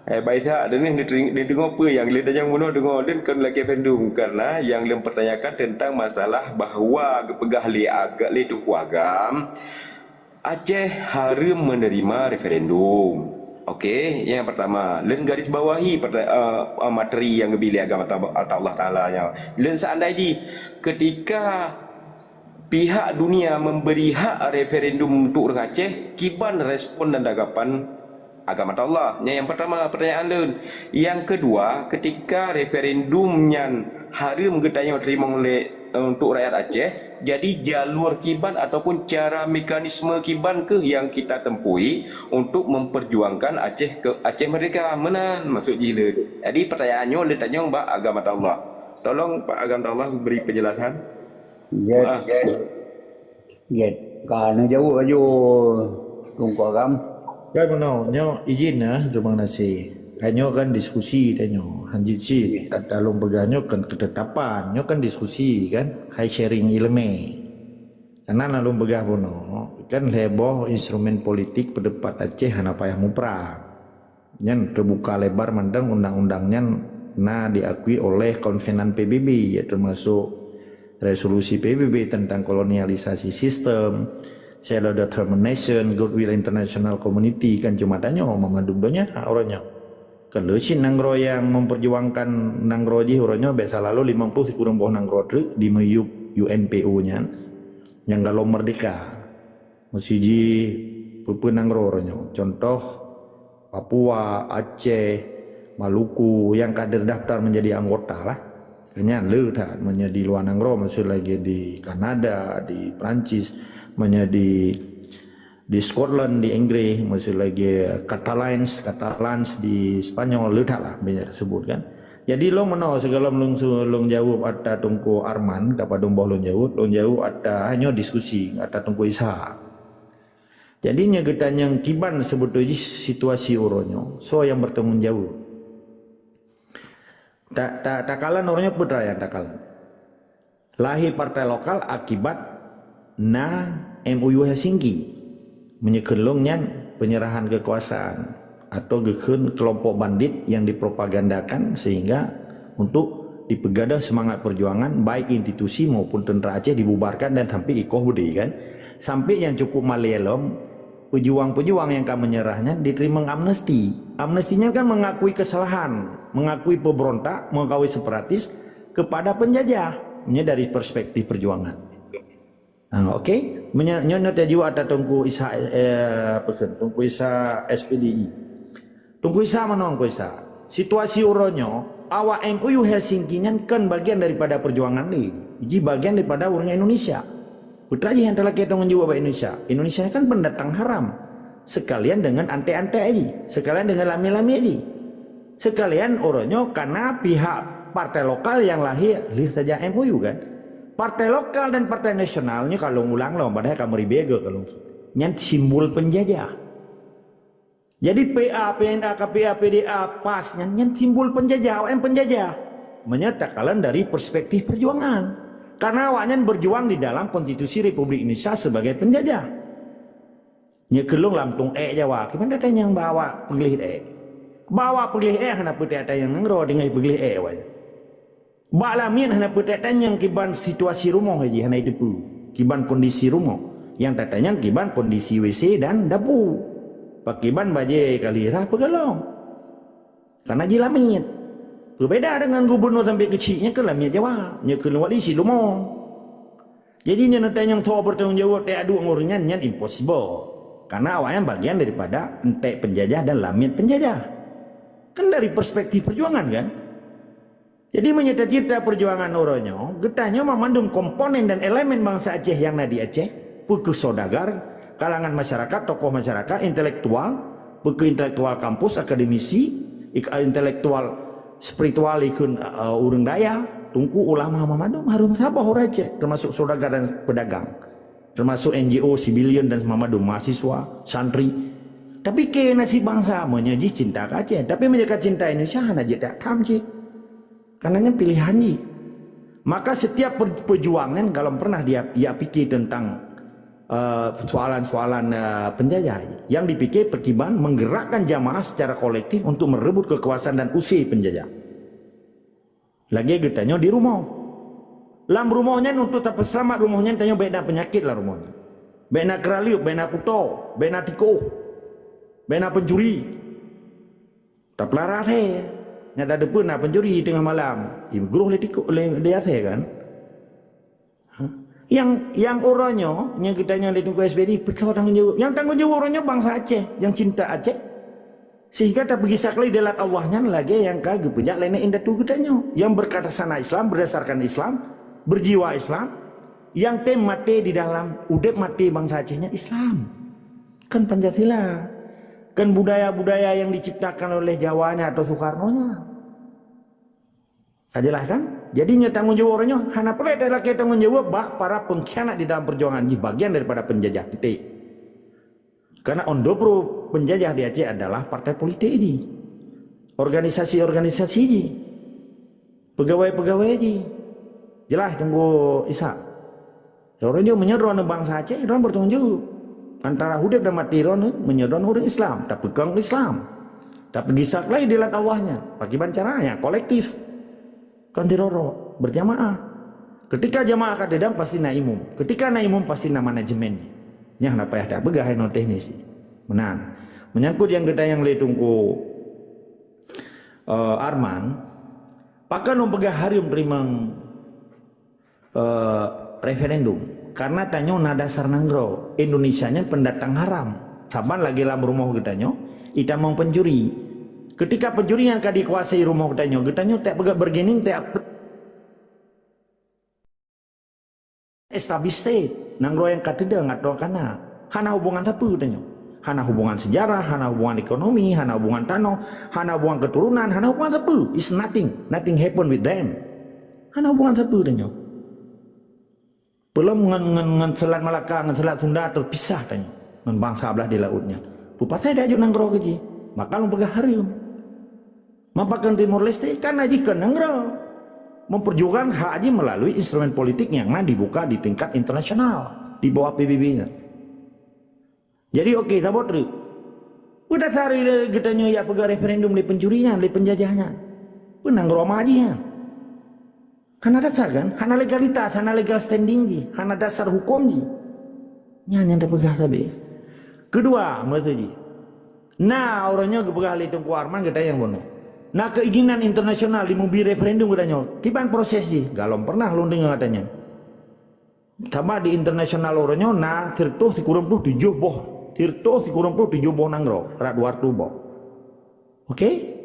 Eh, Baisa, deungoe, deungoe peue nyang lé danyang bunoe deungoe, dan kon lagée referendum, karena yang lôn pertanyakan tentang masalah bahwa geupeugah lé aga-, lé Teungku Agam, Aceh hareuem menerima referendum. Oke, yang pertama, lôn garis bawahi perte-, eh, eh, materi yang geubi lé agama ta-, Allah Taala nyoe. Lôn seandai jih ketika pihak dunia memberi hak referendum untuk ureuëng Aceh, kiban respon dan tanggapan agama Allah? Nyan yang pertama pertanyaan lôn. Yang kedua, ketika referendum nyan hareuem geutanyoe teurimong lé, eh, untuk rakyat Aceh, jadi jalur kiban ataupun cara mekanisme kiban keuh yang kita tempuhi untuk memperjuangkan Aceh ke, Aceh merdeka? Meunan maksud jih lôn. Jadi pertanyaan nyoe lôn tanyong bak agama Allah. Tolong Pak agama Allah beri penjelasan. Jeuet, jeuet. Ka neujaweueb laju Teungku Agam. Kan meunoe, nyoe izin nah, terima kasih. Kan nyoe kan diskusi dah nyoe. Hanjeuet cit, kata lôn peugah nyoe kan ketetapan, nyoe kan diskusi kan, hai sharing ileumé. Karena na lôn peugah bunoe, kan lhée boh instrumen politik peudepat Aceh hana payah muprang. Nyan teubuka lebar mantong undang-undang nyan na diakui oleh konvenan P B B, ya, termasuk resolusi P B B tentang kolonialisasi sistem, self determination, goodwill international community, kan cuma tanyoe meumandum donya uroe nyoe. Kan leucin nanggroe nyang memperjuangkan nanggroe jih uroe nyoe biasa lalu limong ploh sikureueng boh nanggroe treuk di meyup U N P O nyan nyang galom merdeka. Meusiji peue-peue nanggroe uroe nyoe. Contoh, Papua, Aceh, Maluku nyang ka terdaftar menjadi anggota lah. Nyan le that meunyoe di luwa nanggroe, maksud lagée di Kanada, di Perancis, meunyoe di, di Scotland, di Inggris, maksud lagée Catalans, Catalans di Spanyol, le that lah banyak tersebut kan. Jadi lôn meunoe sigohlom lôn su-, lôn jaweueb ata Teungku Arman, ka padum boh lôn jaweueb, lôn jaweueb ata, hanyoe diskusi ata Teungku Ishak. Jadi nyoe geutanyong kiban seubeutôi jih situasi uroe nyoe, soe nyang bertanggung jaweueb? Ta-, ta-, takalon uroe nyoe peue nyang takalon. Lahé partai lokal akibat na M O U Helsinki. Meunyoe kheun lôn nyan penyerahan kekuasaan atau geukheun kelompok bandit yang dipropagandakan sehingga untuk dipeugadôh semangat perjuangan baik institusi maupun tentera Aceh dibubarkan dan sampai ikoh beudé kan. Sampai nyang cukup malée lom, pejuang-pejuang nyang ka menyerah nyan diteurimong amnesti. Amnesti nyan kan mengakui kesalahan, mengakui pemberontak, mengakui separatis kepada penjajah. Nyoe dari perspektif perjuangan. Ha, okey. Meunyoe nyoe teujuak ata Teungku Isa, eh, apa kheun? Teungku Isa S P D I. Teungku Isa meunoe Teungku Isa. Situasi uroe nyoe, awak M O U Helsinki nyan kon bagian daripada perjuangan lé. Ji bagian daripada ureuëng Indonesia. Putra jih nyang talakée tanggung jaweueb bak Indonesia. Indonesia kan pendatang haram. Sekalian dengan antek-antek ji, sekalian dengan lamiet-lamiet ji. Sekalian uroe nyoe kana pihak partai lokal nyang lahé lheueh saja M O U kan. Partai lokal dan partai nasional nyoe ka lôn ulang lom, padahai ka meuribée goe ka lôn. Nyan simbol penjajah. Jadi P A, P N A, K P A, P D A, PAS nyan, nyan simbol penjajah, awaknyan penjajah. Meunyoe takalon dari perspektif perjuangan. Karena awaknyan berjuang di dalam konstitusi Republik Indonesia sebagai penjajah. Nyoe keu lôn lam tueng ék Jawa, kiban tatanyong bak awak peugleh ék. Bak awak peugleh ék hana peutek tanyong nanggroe teungoh peugleh ék awaknyan. Bak lamiet hana peutek tanyong kiban situasi rumoh jih hana jiteupeue, kiban kondisi rumoh. Nyang tatanyong kiban kondisi W C dan dapu. Pakiban bajée kali rhah peugalong. Karena jih lamiet. Beubeda dengan gubunur sampai keuchik, nyan keuh lamiet Jawa, nyan keuh wali silumo. Jadi nyan tanyong tho bertanggung jawab teuh aduek ngon ureuëng nyan, nyan impossible. Karena awaknyan bagian daripada entek penjajah dan lamiet penjajah. Kan dari perspektif perjuangan kan? Jadi meunyoe ta cita perjuangan uroe nyoe, geutanyoe mandum komponen dan elemen bansa Aceh nyang na di Aceh, peu kheueh saudagar, kalangan masyarakat, tokoh masyarakat, intelektual, peu kheueh intelektual kampus, akademisi, ik-, intelektual spiritual ikheun, eh, ureuëng dayah, tungku, ulama, mandum harus saboh ureuëng Aceh, termasuk saudagar dan pedagang, termasuk N G O, sibilian dan mandum mahasiswa, santri. Tapi keu nasib bansa meunyoe jih cinta keu Aceh, tapi meunyoe ka cinta Indonesia hana jeuet that tham cit. Karena nyan pilihan jih. Maka setiap per-, perjuangan kalau pernah dia, dia pikir tentang, eh, soalan-soalan, eh, penjajah, yang dipikir perkiban menggerakkan jamaah secara kolektif untuk merebut kekuasaan dan usir penjajah. Lagée geutanyoe di rumoh. Lam rumoh nyan untuk tapeuseulamat rumoh nyan tanyoe bék na peunyakét lam rumoh nyan. Bék na keuraleueb, bék na kuto, bék na tikoh, bék na pencuri. Tapeulara asée, nyang tateupeue na pencuri teungoh malam, igroh lé tikoh lé, lé asée kan. Ha? Nyang, nyang uroe nyoe, nyang geutanyoe lé Teungku S B D, peusoe tanggong jaweueb. Nyang tanggong jaweueb uroe nyoe bansa Aceh, nyang cinta Aceh. Sehingga tapeugisa kali dalam Allah nyan lagée nyang ka geupeujak lé indatu geutanyoe. Nyang berkata sana Islam, berdasarkan Islam, berjiwa Islam, nyang tem maté di dalam udeb maté bansa Aceh nyan Islam. Kan Pancasila. Kan budaya-budaya yang diciptakan oleh Jawanya atau Soekarnonya. Ka jelas kan? Jadi nyoe tanggong jaweueb uroe nyoe hana peureulée talakée tanggong jaweueb bak para pengkhianat di dalam perjuangan jih bagian daripada penjajah titik. Karena ondopro penjajah di Aceh adalah partai politik jih. Organisasi-organisasi jih. Pegawai-pegawai jih. Jelas Teungku Ishak. Uroe nyoe meunyoe droeneuh bansa Aceh, droeneuh bertanggung jaweueb. Antara udeb dan maté droeneuh, meunyoe droeneuh ureuëng Islam, tapeukong Islam. Tapeugisa kali dalam Allah nyan. Pakiban cara nyan kolektif. Kon diroro, berjamaah. Ketika jamaah ka teudong pasti na imum. Ketika na imum pasti na manajemen. Nyang na payah tapeugah inoe teknis. Meunan. Menyangkut nyang geutanyoe lé Teungku, eh, Arman, pakon lôn peugah hareuem teurimong eh, referendum. Karena tanyoe na dasar nanggroe, Indonesia nyan pendatang haram. Saban lagée lam rumoh geutanyoe, itamong pencuri. Ketika pencuri nyan ka dikuasai rumoh geutanyoe, geutanyoe tak peugah bargaining, tak established state, nanggroe nyang ka teudong atau ka na. Hana hubungan sapeue tanyoe. Hana hubungan sejarah, hana hubungan ekonomi, hana hubungan tanoh, hana hubungan keturunan, hana hubungan sapeue. It's nothing. Nothing happen with them. Hana hubungan sapeue tanyoe. Peulom ngon, ngon, ngon Selat Malaka, ngon Selat Sunda terpisah tanyoe ngon bansa blah di laôt nyan. Peue pasai tajak nanggroe keu jih? Maka lôn peugah hareuem. Mapakon Timor Leste kan na jih kon nanggroe. Memperjuangkan hak jih melalui instrumen politik nyang na dibuka di tingkat internasional di bawah P B B nyan. Jadi oke, saboh treuk. Peue dasar geutanyoe jak peugah referendum lé pencuri nyan, lé penjajah nyan? Peue nanggroe ma jih nyan? Hana dasar kan? Hana legalitas, hana legal standing jih, hana dasar huköm jih. Nyan nyang tapeugah sabe. Keudua, maksud jih. Na uroe nyoe geupeugah lé Teungku Arman geutanyoe bunoe. Na keinginan internasional jimubi referendum geutanyoe. Kiban proses jih? Galom pernah lôn deungoe geutanyoe. Sama di internasional uroe nyoe na sireutoh sikureueng ploh tujoh boh, sireutoh sikureueng ploh tujoh boh nanggroe, rot dua reutôh boh. Oke?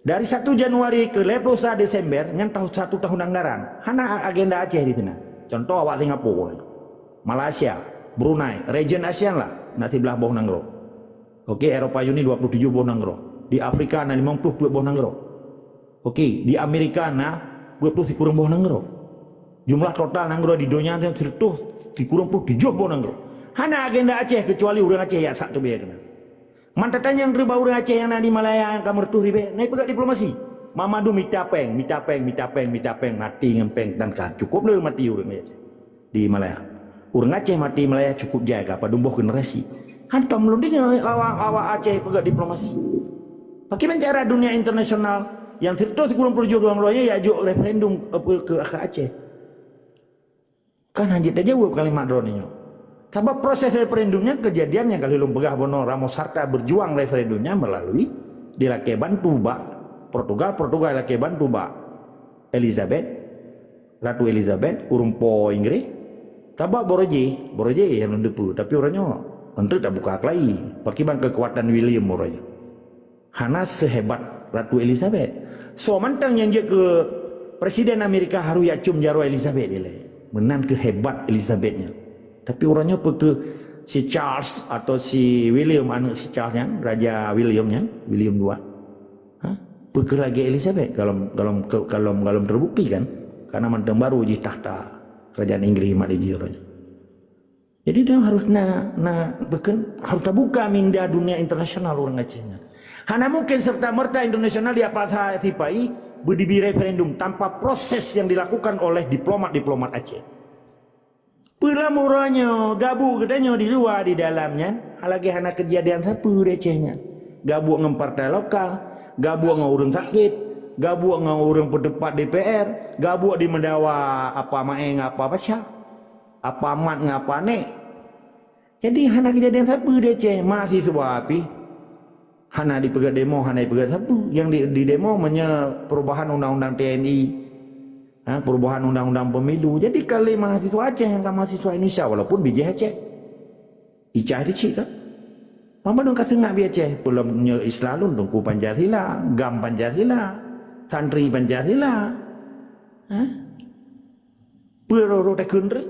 Dari satu Januari keu lhèe ploh sa Desember, nyan tahu-, satu tahun anggaran. Hana agenda Aceh di sinan. Contoh awak Singapura, Malaysia, Brunei, region ASEAN lah, na siblaih boh nanggroe. Oke, Eropa Uni dua puluh tujoh boh nanggroe. Di Afrika na limong ploh peuet boh nanggroe. Oke, di Amerika na dua ploh sikureueng boh nanggroe. Jumlah total nanggroe di donya nyan sireutoh sikureueng ploh tujoh boh nanggroe. Hana agenda Aceh keucuali ureuëng Aceh jak sak teubiet keunan. Man tatanyong keu bak ureuëng Aceh nyang na di Malaya nyang ka meureutôh ribèe, na jipeugah diplomasi. Mamandum mita péng, mita péng, mita péng, mita péng, maté ngon péng dan ka cukup le maté ureuëng Aceh di Malaya. Ureuëng Aceh maté Malaya cukup jai ka padum boh generasi. Hantom lôn deungoe awak-awak Aceh peugah diplomasi. Pakriban cara dunia internasional nyang sireutoh sikureueng ploh juta ureuëng Rohingya jak jok referendum, eh, keu, keu Aceh? Kan hana jeuet tajaweueb kalimat droeneuh nyoe. Sabab proses referendum nyan kejadian nyang ka lheueh lôn peugah bunoe, Ramos Horta berjuang referendum nyan melalui dilakée bantu bak Portugal, Portugal dilakée bantu bak Elizabeth, Ratu Elizabeth, ureuëng po Inggris. Sabab barô jih, barô jih nyang lôn teupeue, tapi uroe nyoe enteuk tabuka keulayi. Pakriban keukuatan William uroe nyoe. Hana sehebat Ratu Elizabeth. Soe mantong nyang jeuet keu Presiden Amerika harôh jak cium jaroe Elizabeth ilée. Meunan keuh hebat Elizabeth nyan. Tapi uroe nyoe peu keuh si Charles atau si William, aneuk si Charles nyan, Raja William nyan, William dua. Ha? Peu keuh lagée Elizabeth? Galom, galom, galom, galom terbukti kan? Karena mantong barô jih takhta kerajaan Inggris mat jih uroe nyoe. Jadi, dia harôh na, na, bukon, harôh tabuka minda dunia internasional ureuëng Aceh nyan. Hana mungkin serta-merta internasional diapa sa-, sipai beudiri referendum tanpa proses yang dilakukan oleh diplomat-diplomat Aceh. Peue lam uroe nyoe, gabuek geutanyoe di luwa, di dalam nyan, lagée hana keujadian sapeue di Aceh nyan. Gabuek ngon partai lokal, gabuek ngon ureuëng sakét, gabuek ngon ureuëng peuteupat D P R, gabuek dimeudawa apa maéng apa pasha. Apa mat ngon apa nek. Jadi, hana keujadian sapeue di Aceh, mahasiswa pih hana dipeugah demo, hana dipeugah sapeue. Nyang di, di demo meunyoe perubahan undang-undang T N I, ha, perubahan undang-undang pemilu. Jadi, ka lé mahasiswa Aceh nyang ka mahasiswa Indonesia, walaupun bijéh Aceh. Icah di cik kan? Mama dong ka seungab bijéh Aceh, peulom nyoe Islam lôn Teungku Pancasila, GAM Pancasila, santri Pancasila. Ha? Peue roh-roh takheun re?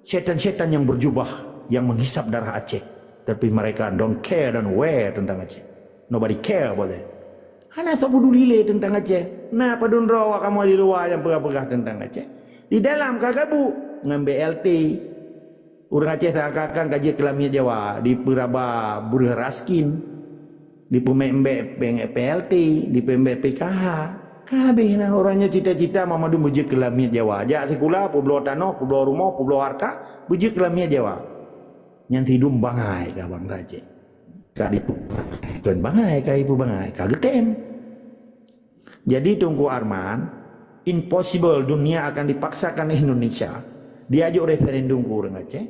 Setan-setan yang berjubah yang menghisap darah Aceh. Tapi mereka don't care, don't aware tentang Aceh. Nobody care about that. Hana soe peduli lé tentang Aceh. Na padum droe awak kamoe di luwa nyang peugah-peugah tentang Aceh. Di dalam ka gabuek ngon B L T. Ureuëng Aceh seakan-akan ka jeuet keu lamiet Jawa, dipeuraba breueh raskin, dipeumbek-mbek P L T, dipeumbek P K H. Ka habéh na uroe nyoe cita-cita Muhammadun beujeuet keu lamiet Jawa. Jak sikula, peubloe tanoh, peubloe rumoh, peubloe harta, beujeuet keu lamiet Jawa. Nyan sidum bangai ka bansa Aceh. Ka dipeu-, kon bangai, ka dipeu bangai, ka geutem. Jadi, Teungku Arman, impossible dunia akan dipaksakan Indonesia diajok referendum keu ureuëng Aceh,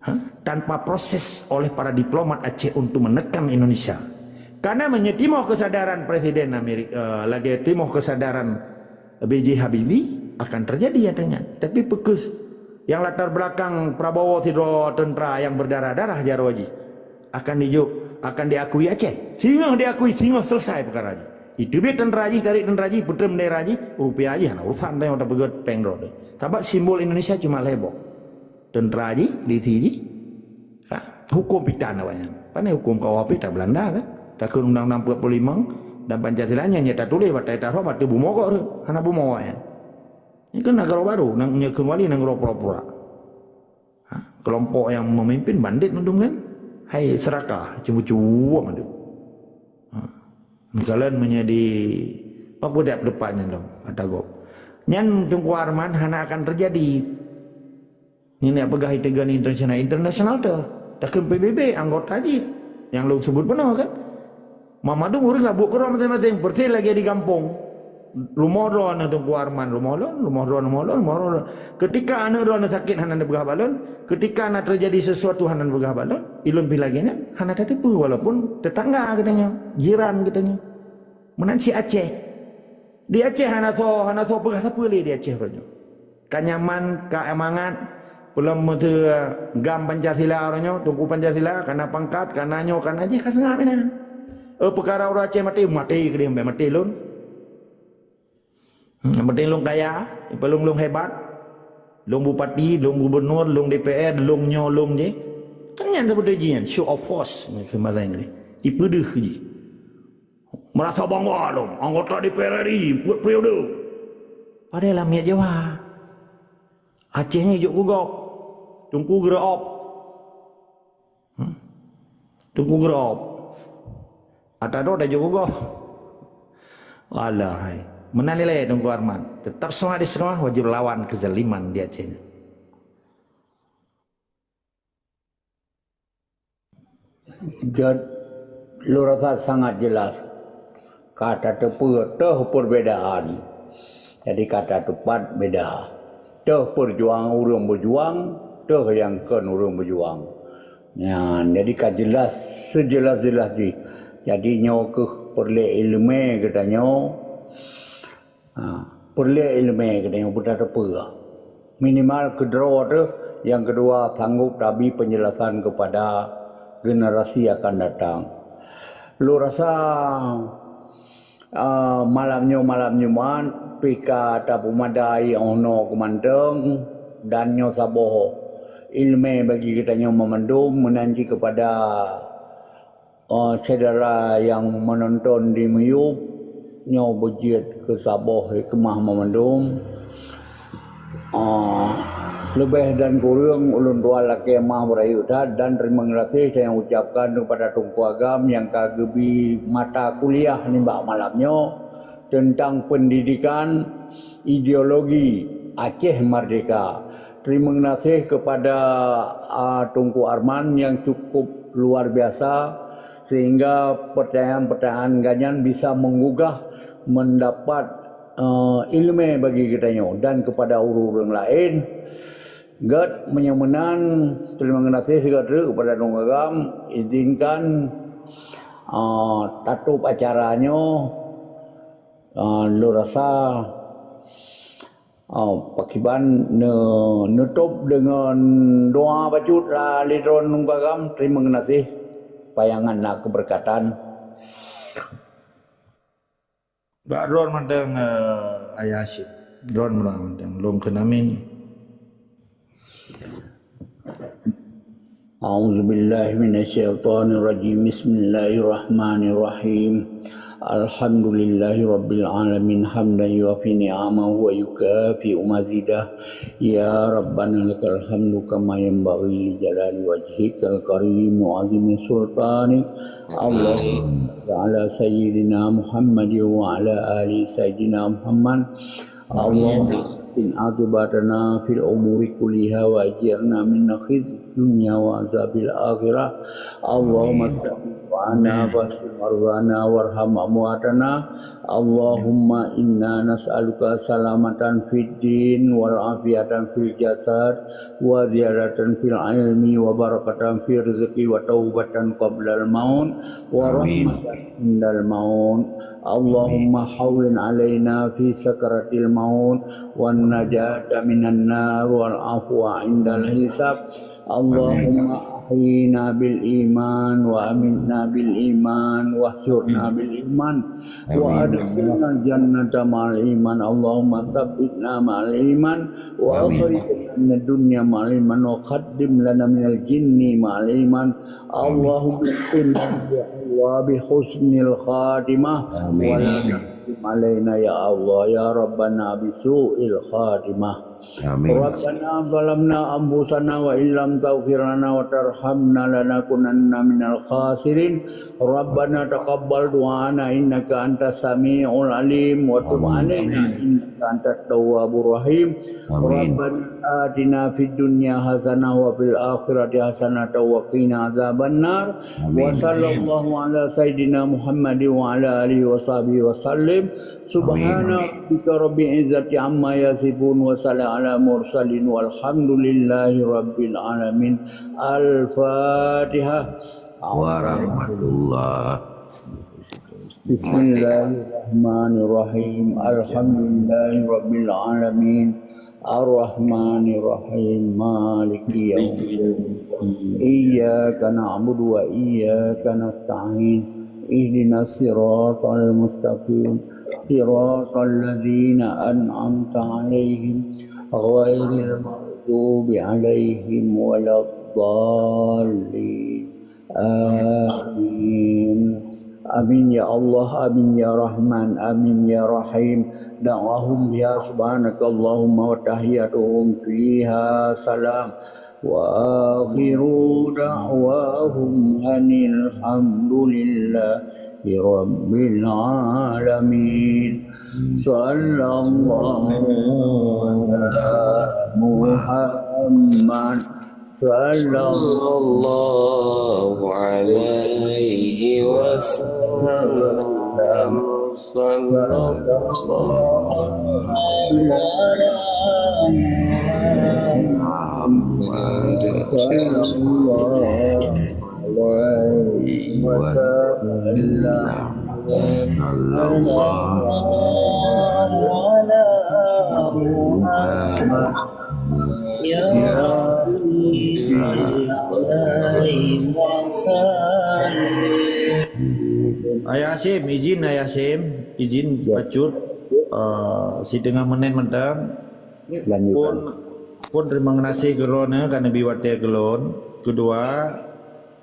ha, tanpa proses oleh para diplomat Aceh untuk menekan Indonesia. Karena meunyoe timoh kesadaran Presiden Amerika, eh, lagée timoh kesadaran B J Habibie, akan terjadi nyatanya. Tapi peu keuh yang latar belakang Prabowo sidroe tentara yang berdarah-darah jaroe jih akan dijok, akan diakui Aceh. Singoh diakui, singoh selesai peukara jih. Itu biet tentara jih, tarék tentara jih, peutrém bendera jih, rupiah jih hana urusan tanyoe tapeugét péng droe. Sabab simbol Indonesia cuma lhée boh. Tentara jih, polisi jih, ha, huköm pitan awaknyan. Pane huköm K U H P ta Belanda kan? Takheun undang-undang empat puluh lima dan Pancasila nyan nyang tatuléh bak takhta roh bak bumoe kok hana bumoe awaknyan. Nyoe kan nanggroe barô, nang nyoe keumbali nanggroe pura-pura. Ha, kelompok nyang memimpin bandit mandum kan? Hai serakah, cuma-cuma mandum. Ha. Meukalon meunyoe di, apa dak peudeupat nyan dong, kata gob. Nyan Teungku Arman hana akan terjadi. Nyan nak peugah itegan internasional, internasional tu. Takheun P B B anggota jih. Nyang lôn sebut bunoe kan? Mandum ureuëng ka buet keudroe maséng-maséng, persis lagée di gampông. Rumoh droeneuh Teungku Arman, rumoh lôn, rumoh droeneuh, rumoh lôn, rumoh droeneuh. Ketika aneuk droeneuh sakét hana neupeugah bak lôn, ketika na terjadi sesuatu hana neupeugah bak lôn, ilôn pih lagée nyan hana tateupeue walaupun tetangga geutanyoe, jiran geutanyoe. Meunan cit Aceh. Di Aceh hana soe, hana soe peugah sapeue lé di Aceh uroe nyoe. Ka nyaman, ka mangat, peulom meuteue GAM Pancasila uroe nyoe, Teungku Pancasila, kana pangkat, kana nyoe, kana jih ka seungab inan. Eh, peukara ureuëng Aceh maté, maté keudeh, maté lôn. Hmm, nyang penting lôn kaya, nyang penting lôn hebat. Lôn bupati, lôn gubernur, lôn D P R, lôn nyoe, lôn jih. Kan nyan seperti jih nyan, show of force, keu bahasa Inggris. Ipeudeuh jih. Merasa bangga lom, anggota D P R R I, buat periode. Padahai lam miet Jawa. Aceh nyan jok keu gob. Teungku geureuop. Hmm? Teungku geureuop. Ata droe dah jok keu gob. Alah, hai. Meunan ilée Teungku Arman. Tetap semangat di sekolah, wajib lawan kezaliman di Aceh nyan. Gad-, Lôn rasa sangat jelas ka tateupeue teuh perbedaan. Jadi ka tateupat beda. Teuh peujuang ureuëng beujuang, teuh nyang kon ureuëng beujuang. Nyan, jadi ka jelas sejelas-jelas jih. Jadi nyoe keuh peureulée iéleumé geutanyoe. Ha, peureulée iéleumé geutanyoe beutateupeue. Minimal keudroe teuh, nyang keudua sanggob tabi peunjelasan keupada generasi akan datang. Lôn rasa, a, malam nyoe malam Jumat, pih ka tapeumada ié 'oh noe keumantong, dan nyoe saboh iéleumé bagi geutanyoe meumandum meunan cit keupada, a, syedara nyang meunonton di miyueb nyoe beujeuet keu saboh hikmah meumandum. Ah, leubeh dan kureueng ulôn tuan lakée meu'ah beurayeuk that dan teurimong gaséh nyang ucapkan keupada Teungku Agam nyang ka geubi mata kuliah nibak malam nyoe teuntang peundidikan ideologi Aceh Merdeka. Teurimong gaséh keupada, ah, Teungku Arman nyang cukup luar biasa sehingga peutanyaan-peutanyaan gobnyan bisa meugugah meundapat eh, iéleumé bagi geutanyoe dan keupada ureuëng-ureuëng laén. Gét meunyoe meunan, teurimong gaséh sigoe treuk keupada Teungku Agam, izinkan, eh, tatôb acara nyoe, eh, lôn rasa, eh, pakriban ne-, neutôb deungon doa bacut lah lé droeneuh Teungku Agam, teurimong gaséh payangan na keubeureukatan. Bak droen mantong, eh, Ayah Hasyim. Droen mantong, lôn kheun amin. أعوذ بالله من الشيطان الرجيم. بسم الله الرحمن الرحيم. الحمد لله رب العالمين، حمدا يوافي نعمه ويكافئ مزيده. يا ربنا لك الحمد كما ينبغي لجلال وجهك الكريم وعظيم سلطانك. اللهم صل على سيدنا محمد وعلى آل سيدنا محمد. اللهم أحسن عاقبتنا في الأمور كلها وأجرنا من خزي الدنيا وعذاب الآخرة. اللهم ثبت دعانا واشف مرضانا وارحم أمواتنا. اللهم إنا نسألك سلامة في الدين والعافية في الجسد وزيادة في العلم وبركة في الرزق وتوبة قبل الموت ورحمة عند الموت. اللهم هون علينا في سكرة الموت والنجاة من النار والعفو عند الحساب. اللهم أحينا بالإيمان وأمتنا بالإيمان واحشرنا بالإيمان وأدخلنا الجنة مع الإيمان. اللهم ثبتنا مع الإيمان وأخرجنا من الدنيا مع الإيمان وقدم لنا من الجنة مع الإيمان. اللهم اختم بحسن الخاتمة ولا تختم علينا يا الله يا ربنا بسوء الخاتمة. آمين. ربنا ظلمنا أنفسنا وإن لم تغفر لنا وترحمنا لنكونن من الخاسرين. ربنا تقبل دعاءنا إنك أنت السميع العليم وتب علينا إنك أنت التواب الرحيم. آمين. ربنا آتنا في الدنيا حسنة وفي الآخرة حسنة وقنا عذاب النار. آمين. وصلى الله على سيدنا محمد وعلى آله وصحبه وسلم. سبحان ربك رب العزة عما يصفون وسلام على المرسلين والحمد لله رب العالمين. الفاتحة. Warahmatullah. بسم الله الرحمن الرحيم. الحمد لله رب العالمين. الرحمن الرحيم. مالك يوم الدين. إياك نعبد وإياك نستعين. اهدنا الصراط المستقيم. صراط الذين أنعمت عليهم غير المغضوب عليهم ولا الضالين. آمين. آمين يا الله، آمين يا رحمن، آمين يا رحيم. دعواهم فيها سبحانك اللهم وتحيتهم فيها سلام. وآخر دعواهم أن الحمد لله رب العالمين. صلى الله على محمد. Sallallahu alaihi wasallam. Sallallahu ala Muhammad. Sallallahu alaihi wasallam. Sallallahu ala Muhammad. Ya Rabbi, salli wa sallim. Ayah Hasyim, izin Ayah Hasyim, izin bacut, eh, siteungoh menit mantong. Lanjutkan. Phon, phon teurimong geunaséh keu droeneuh ka neubi watée keu lôn. Keudua,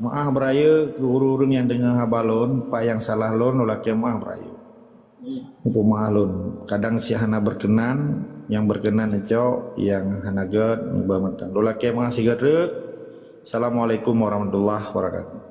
meuáh beurayeuk keu ureuëng-ureuëng nyang deungoe haba lôn, peue nyang salah lôn, lôn lakée meuáh beurayeuk. Peumeuáh lôn. Kadang si hana berkenan, nyang berkenan neucok, nyang hana gét, neuba mantong. Lôn lakée meuáh sigoe treuk. Assalamualaikum warahmatullahi wabarakatuh.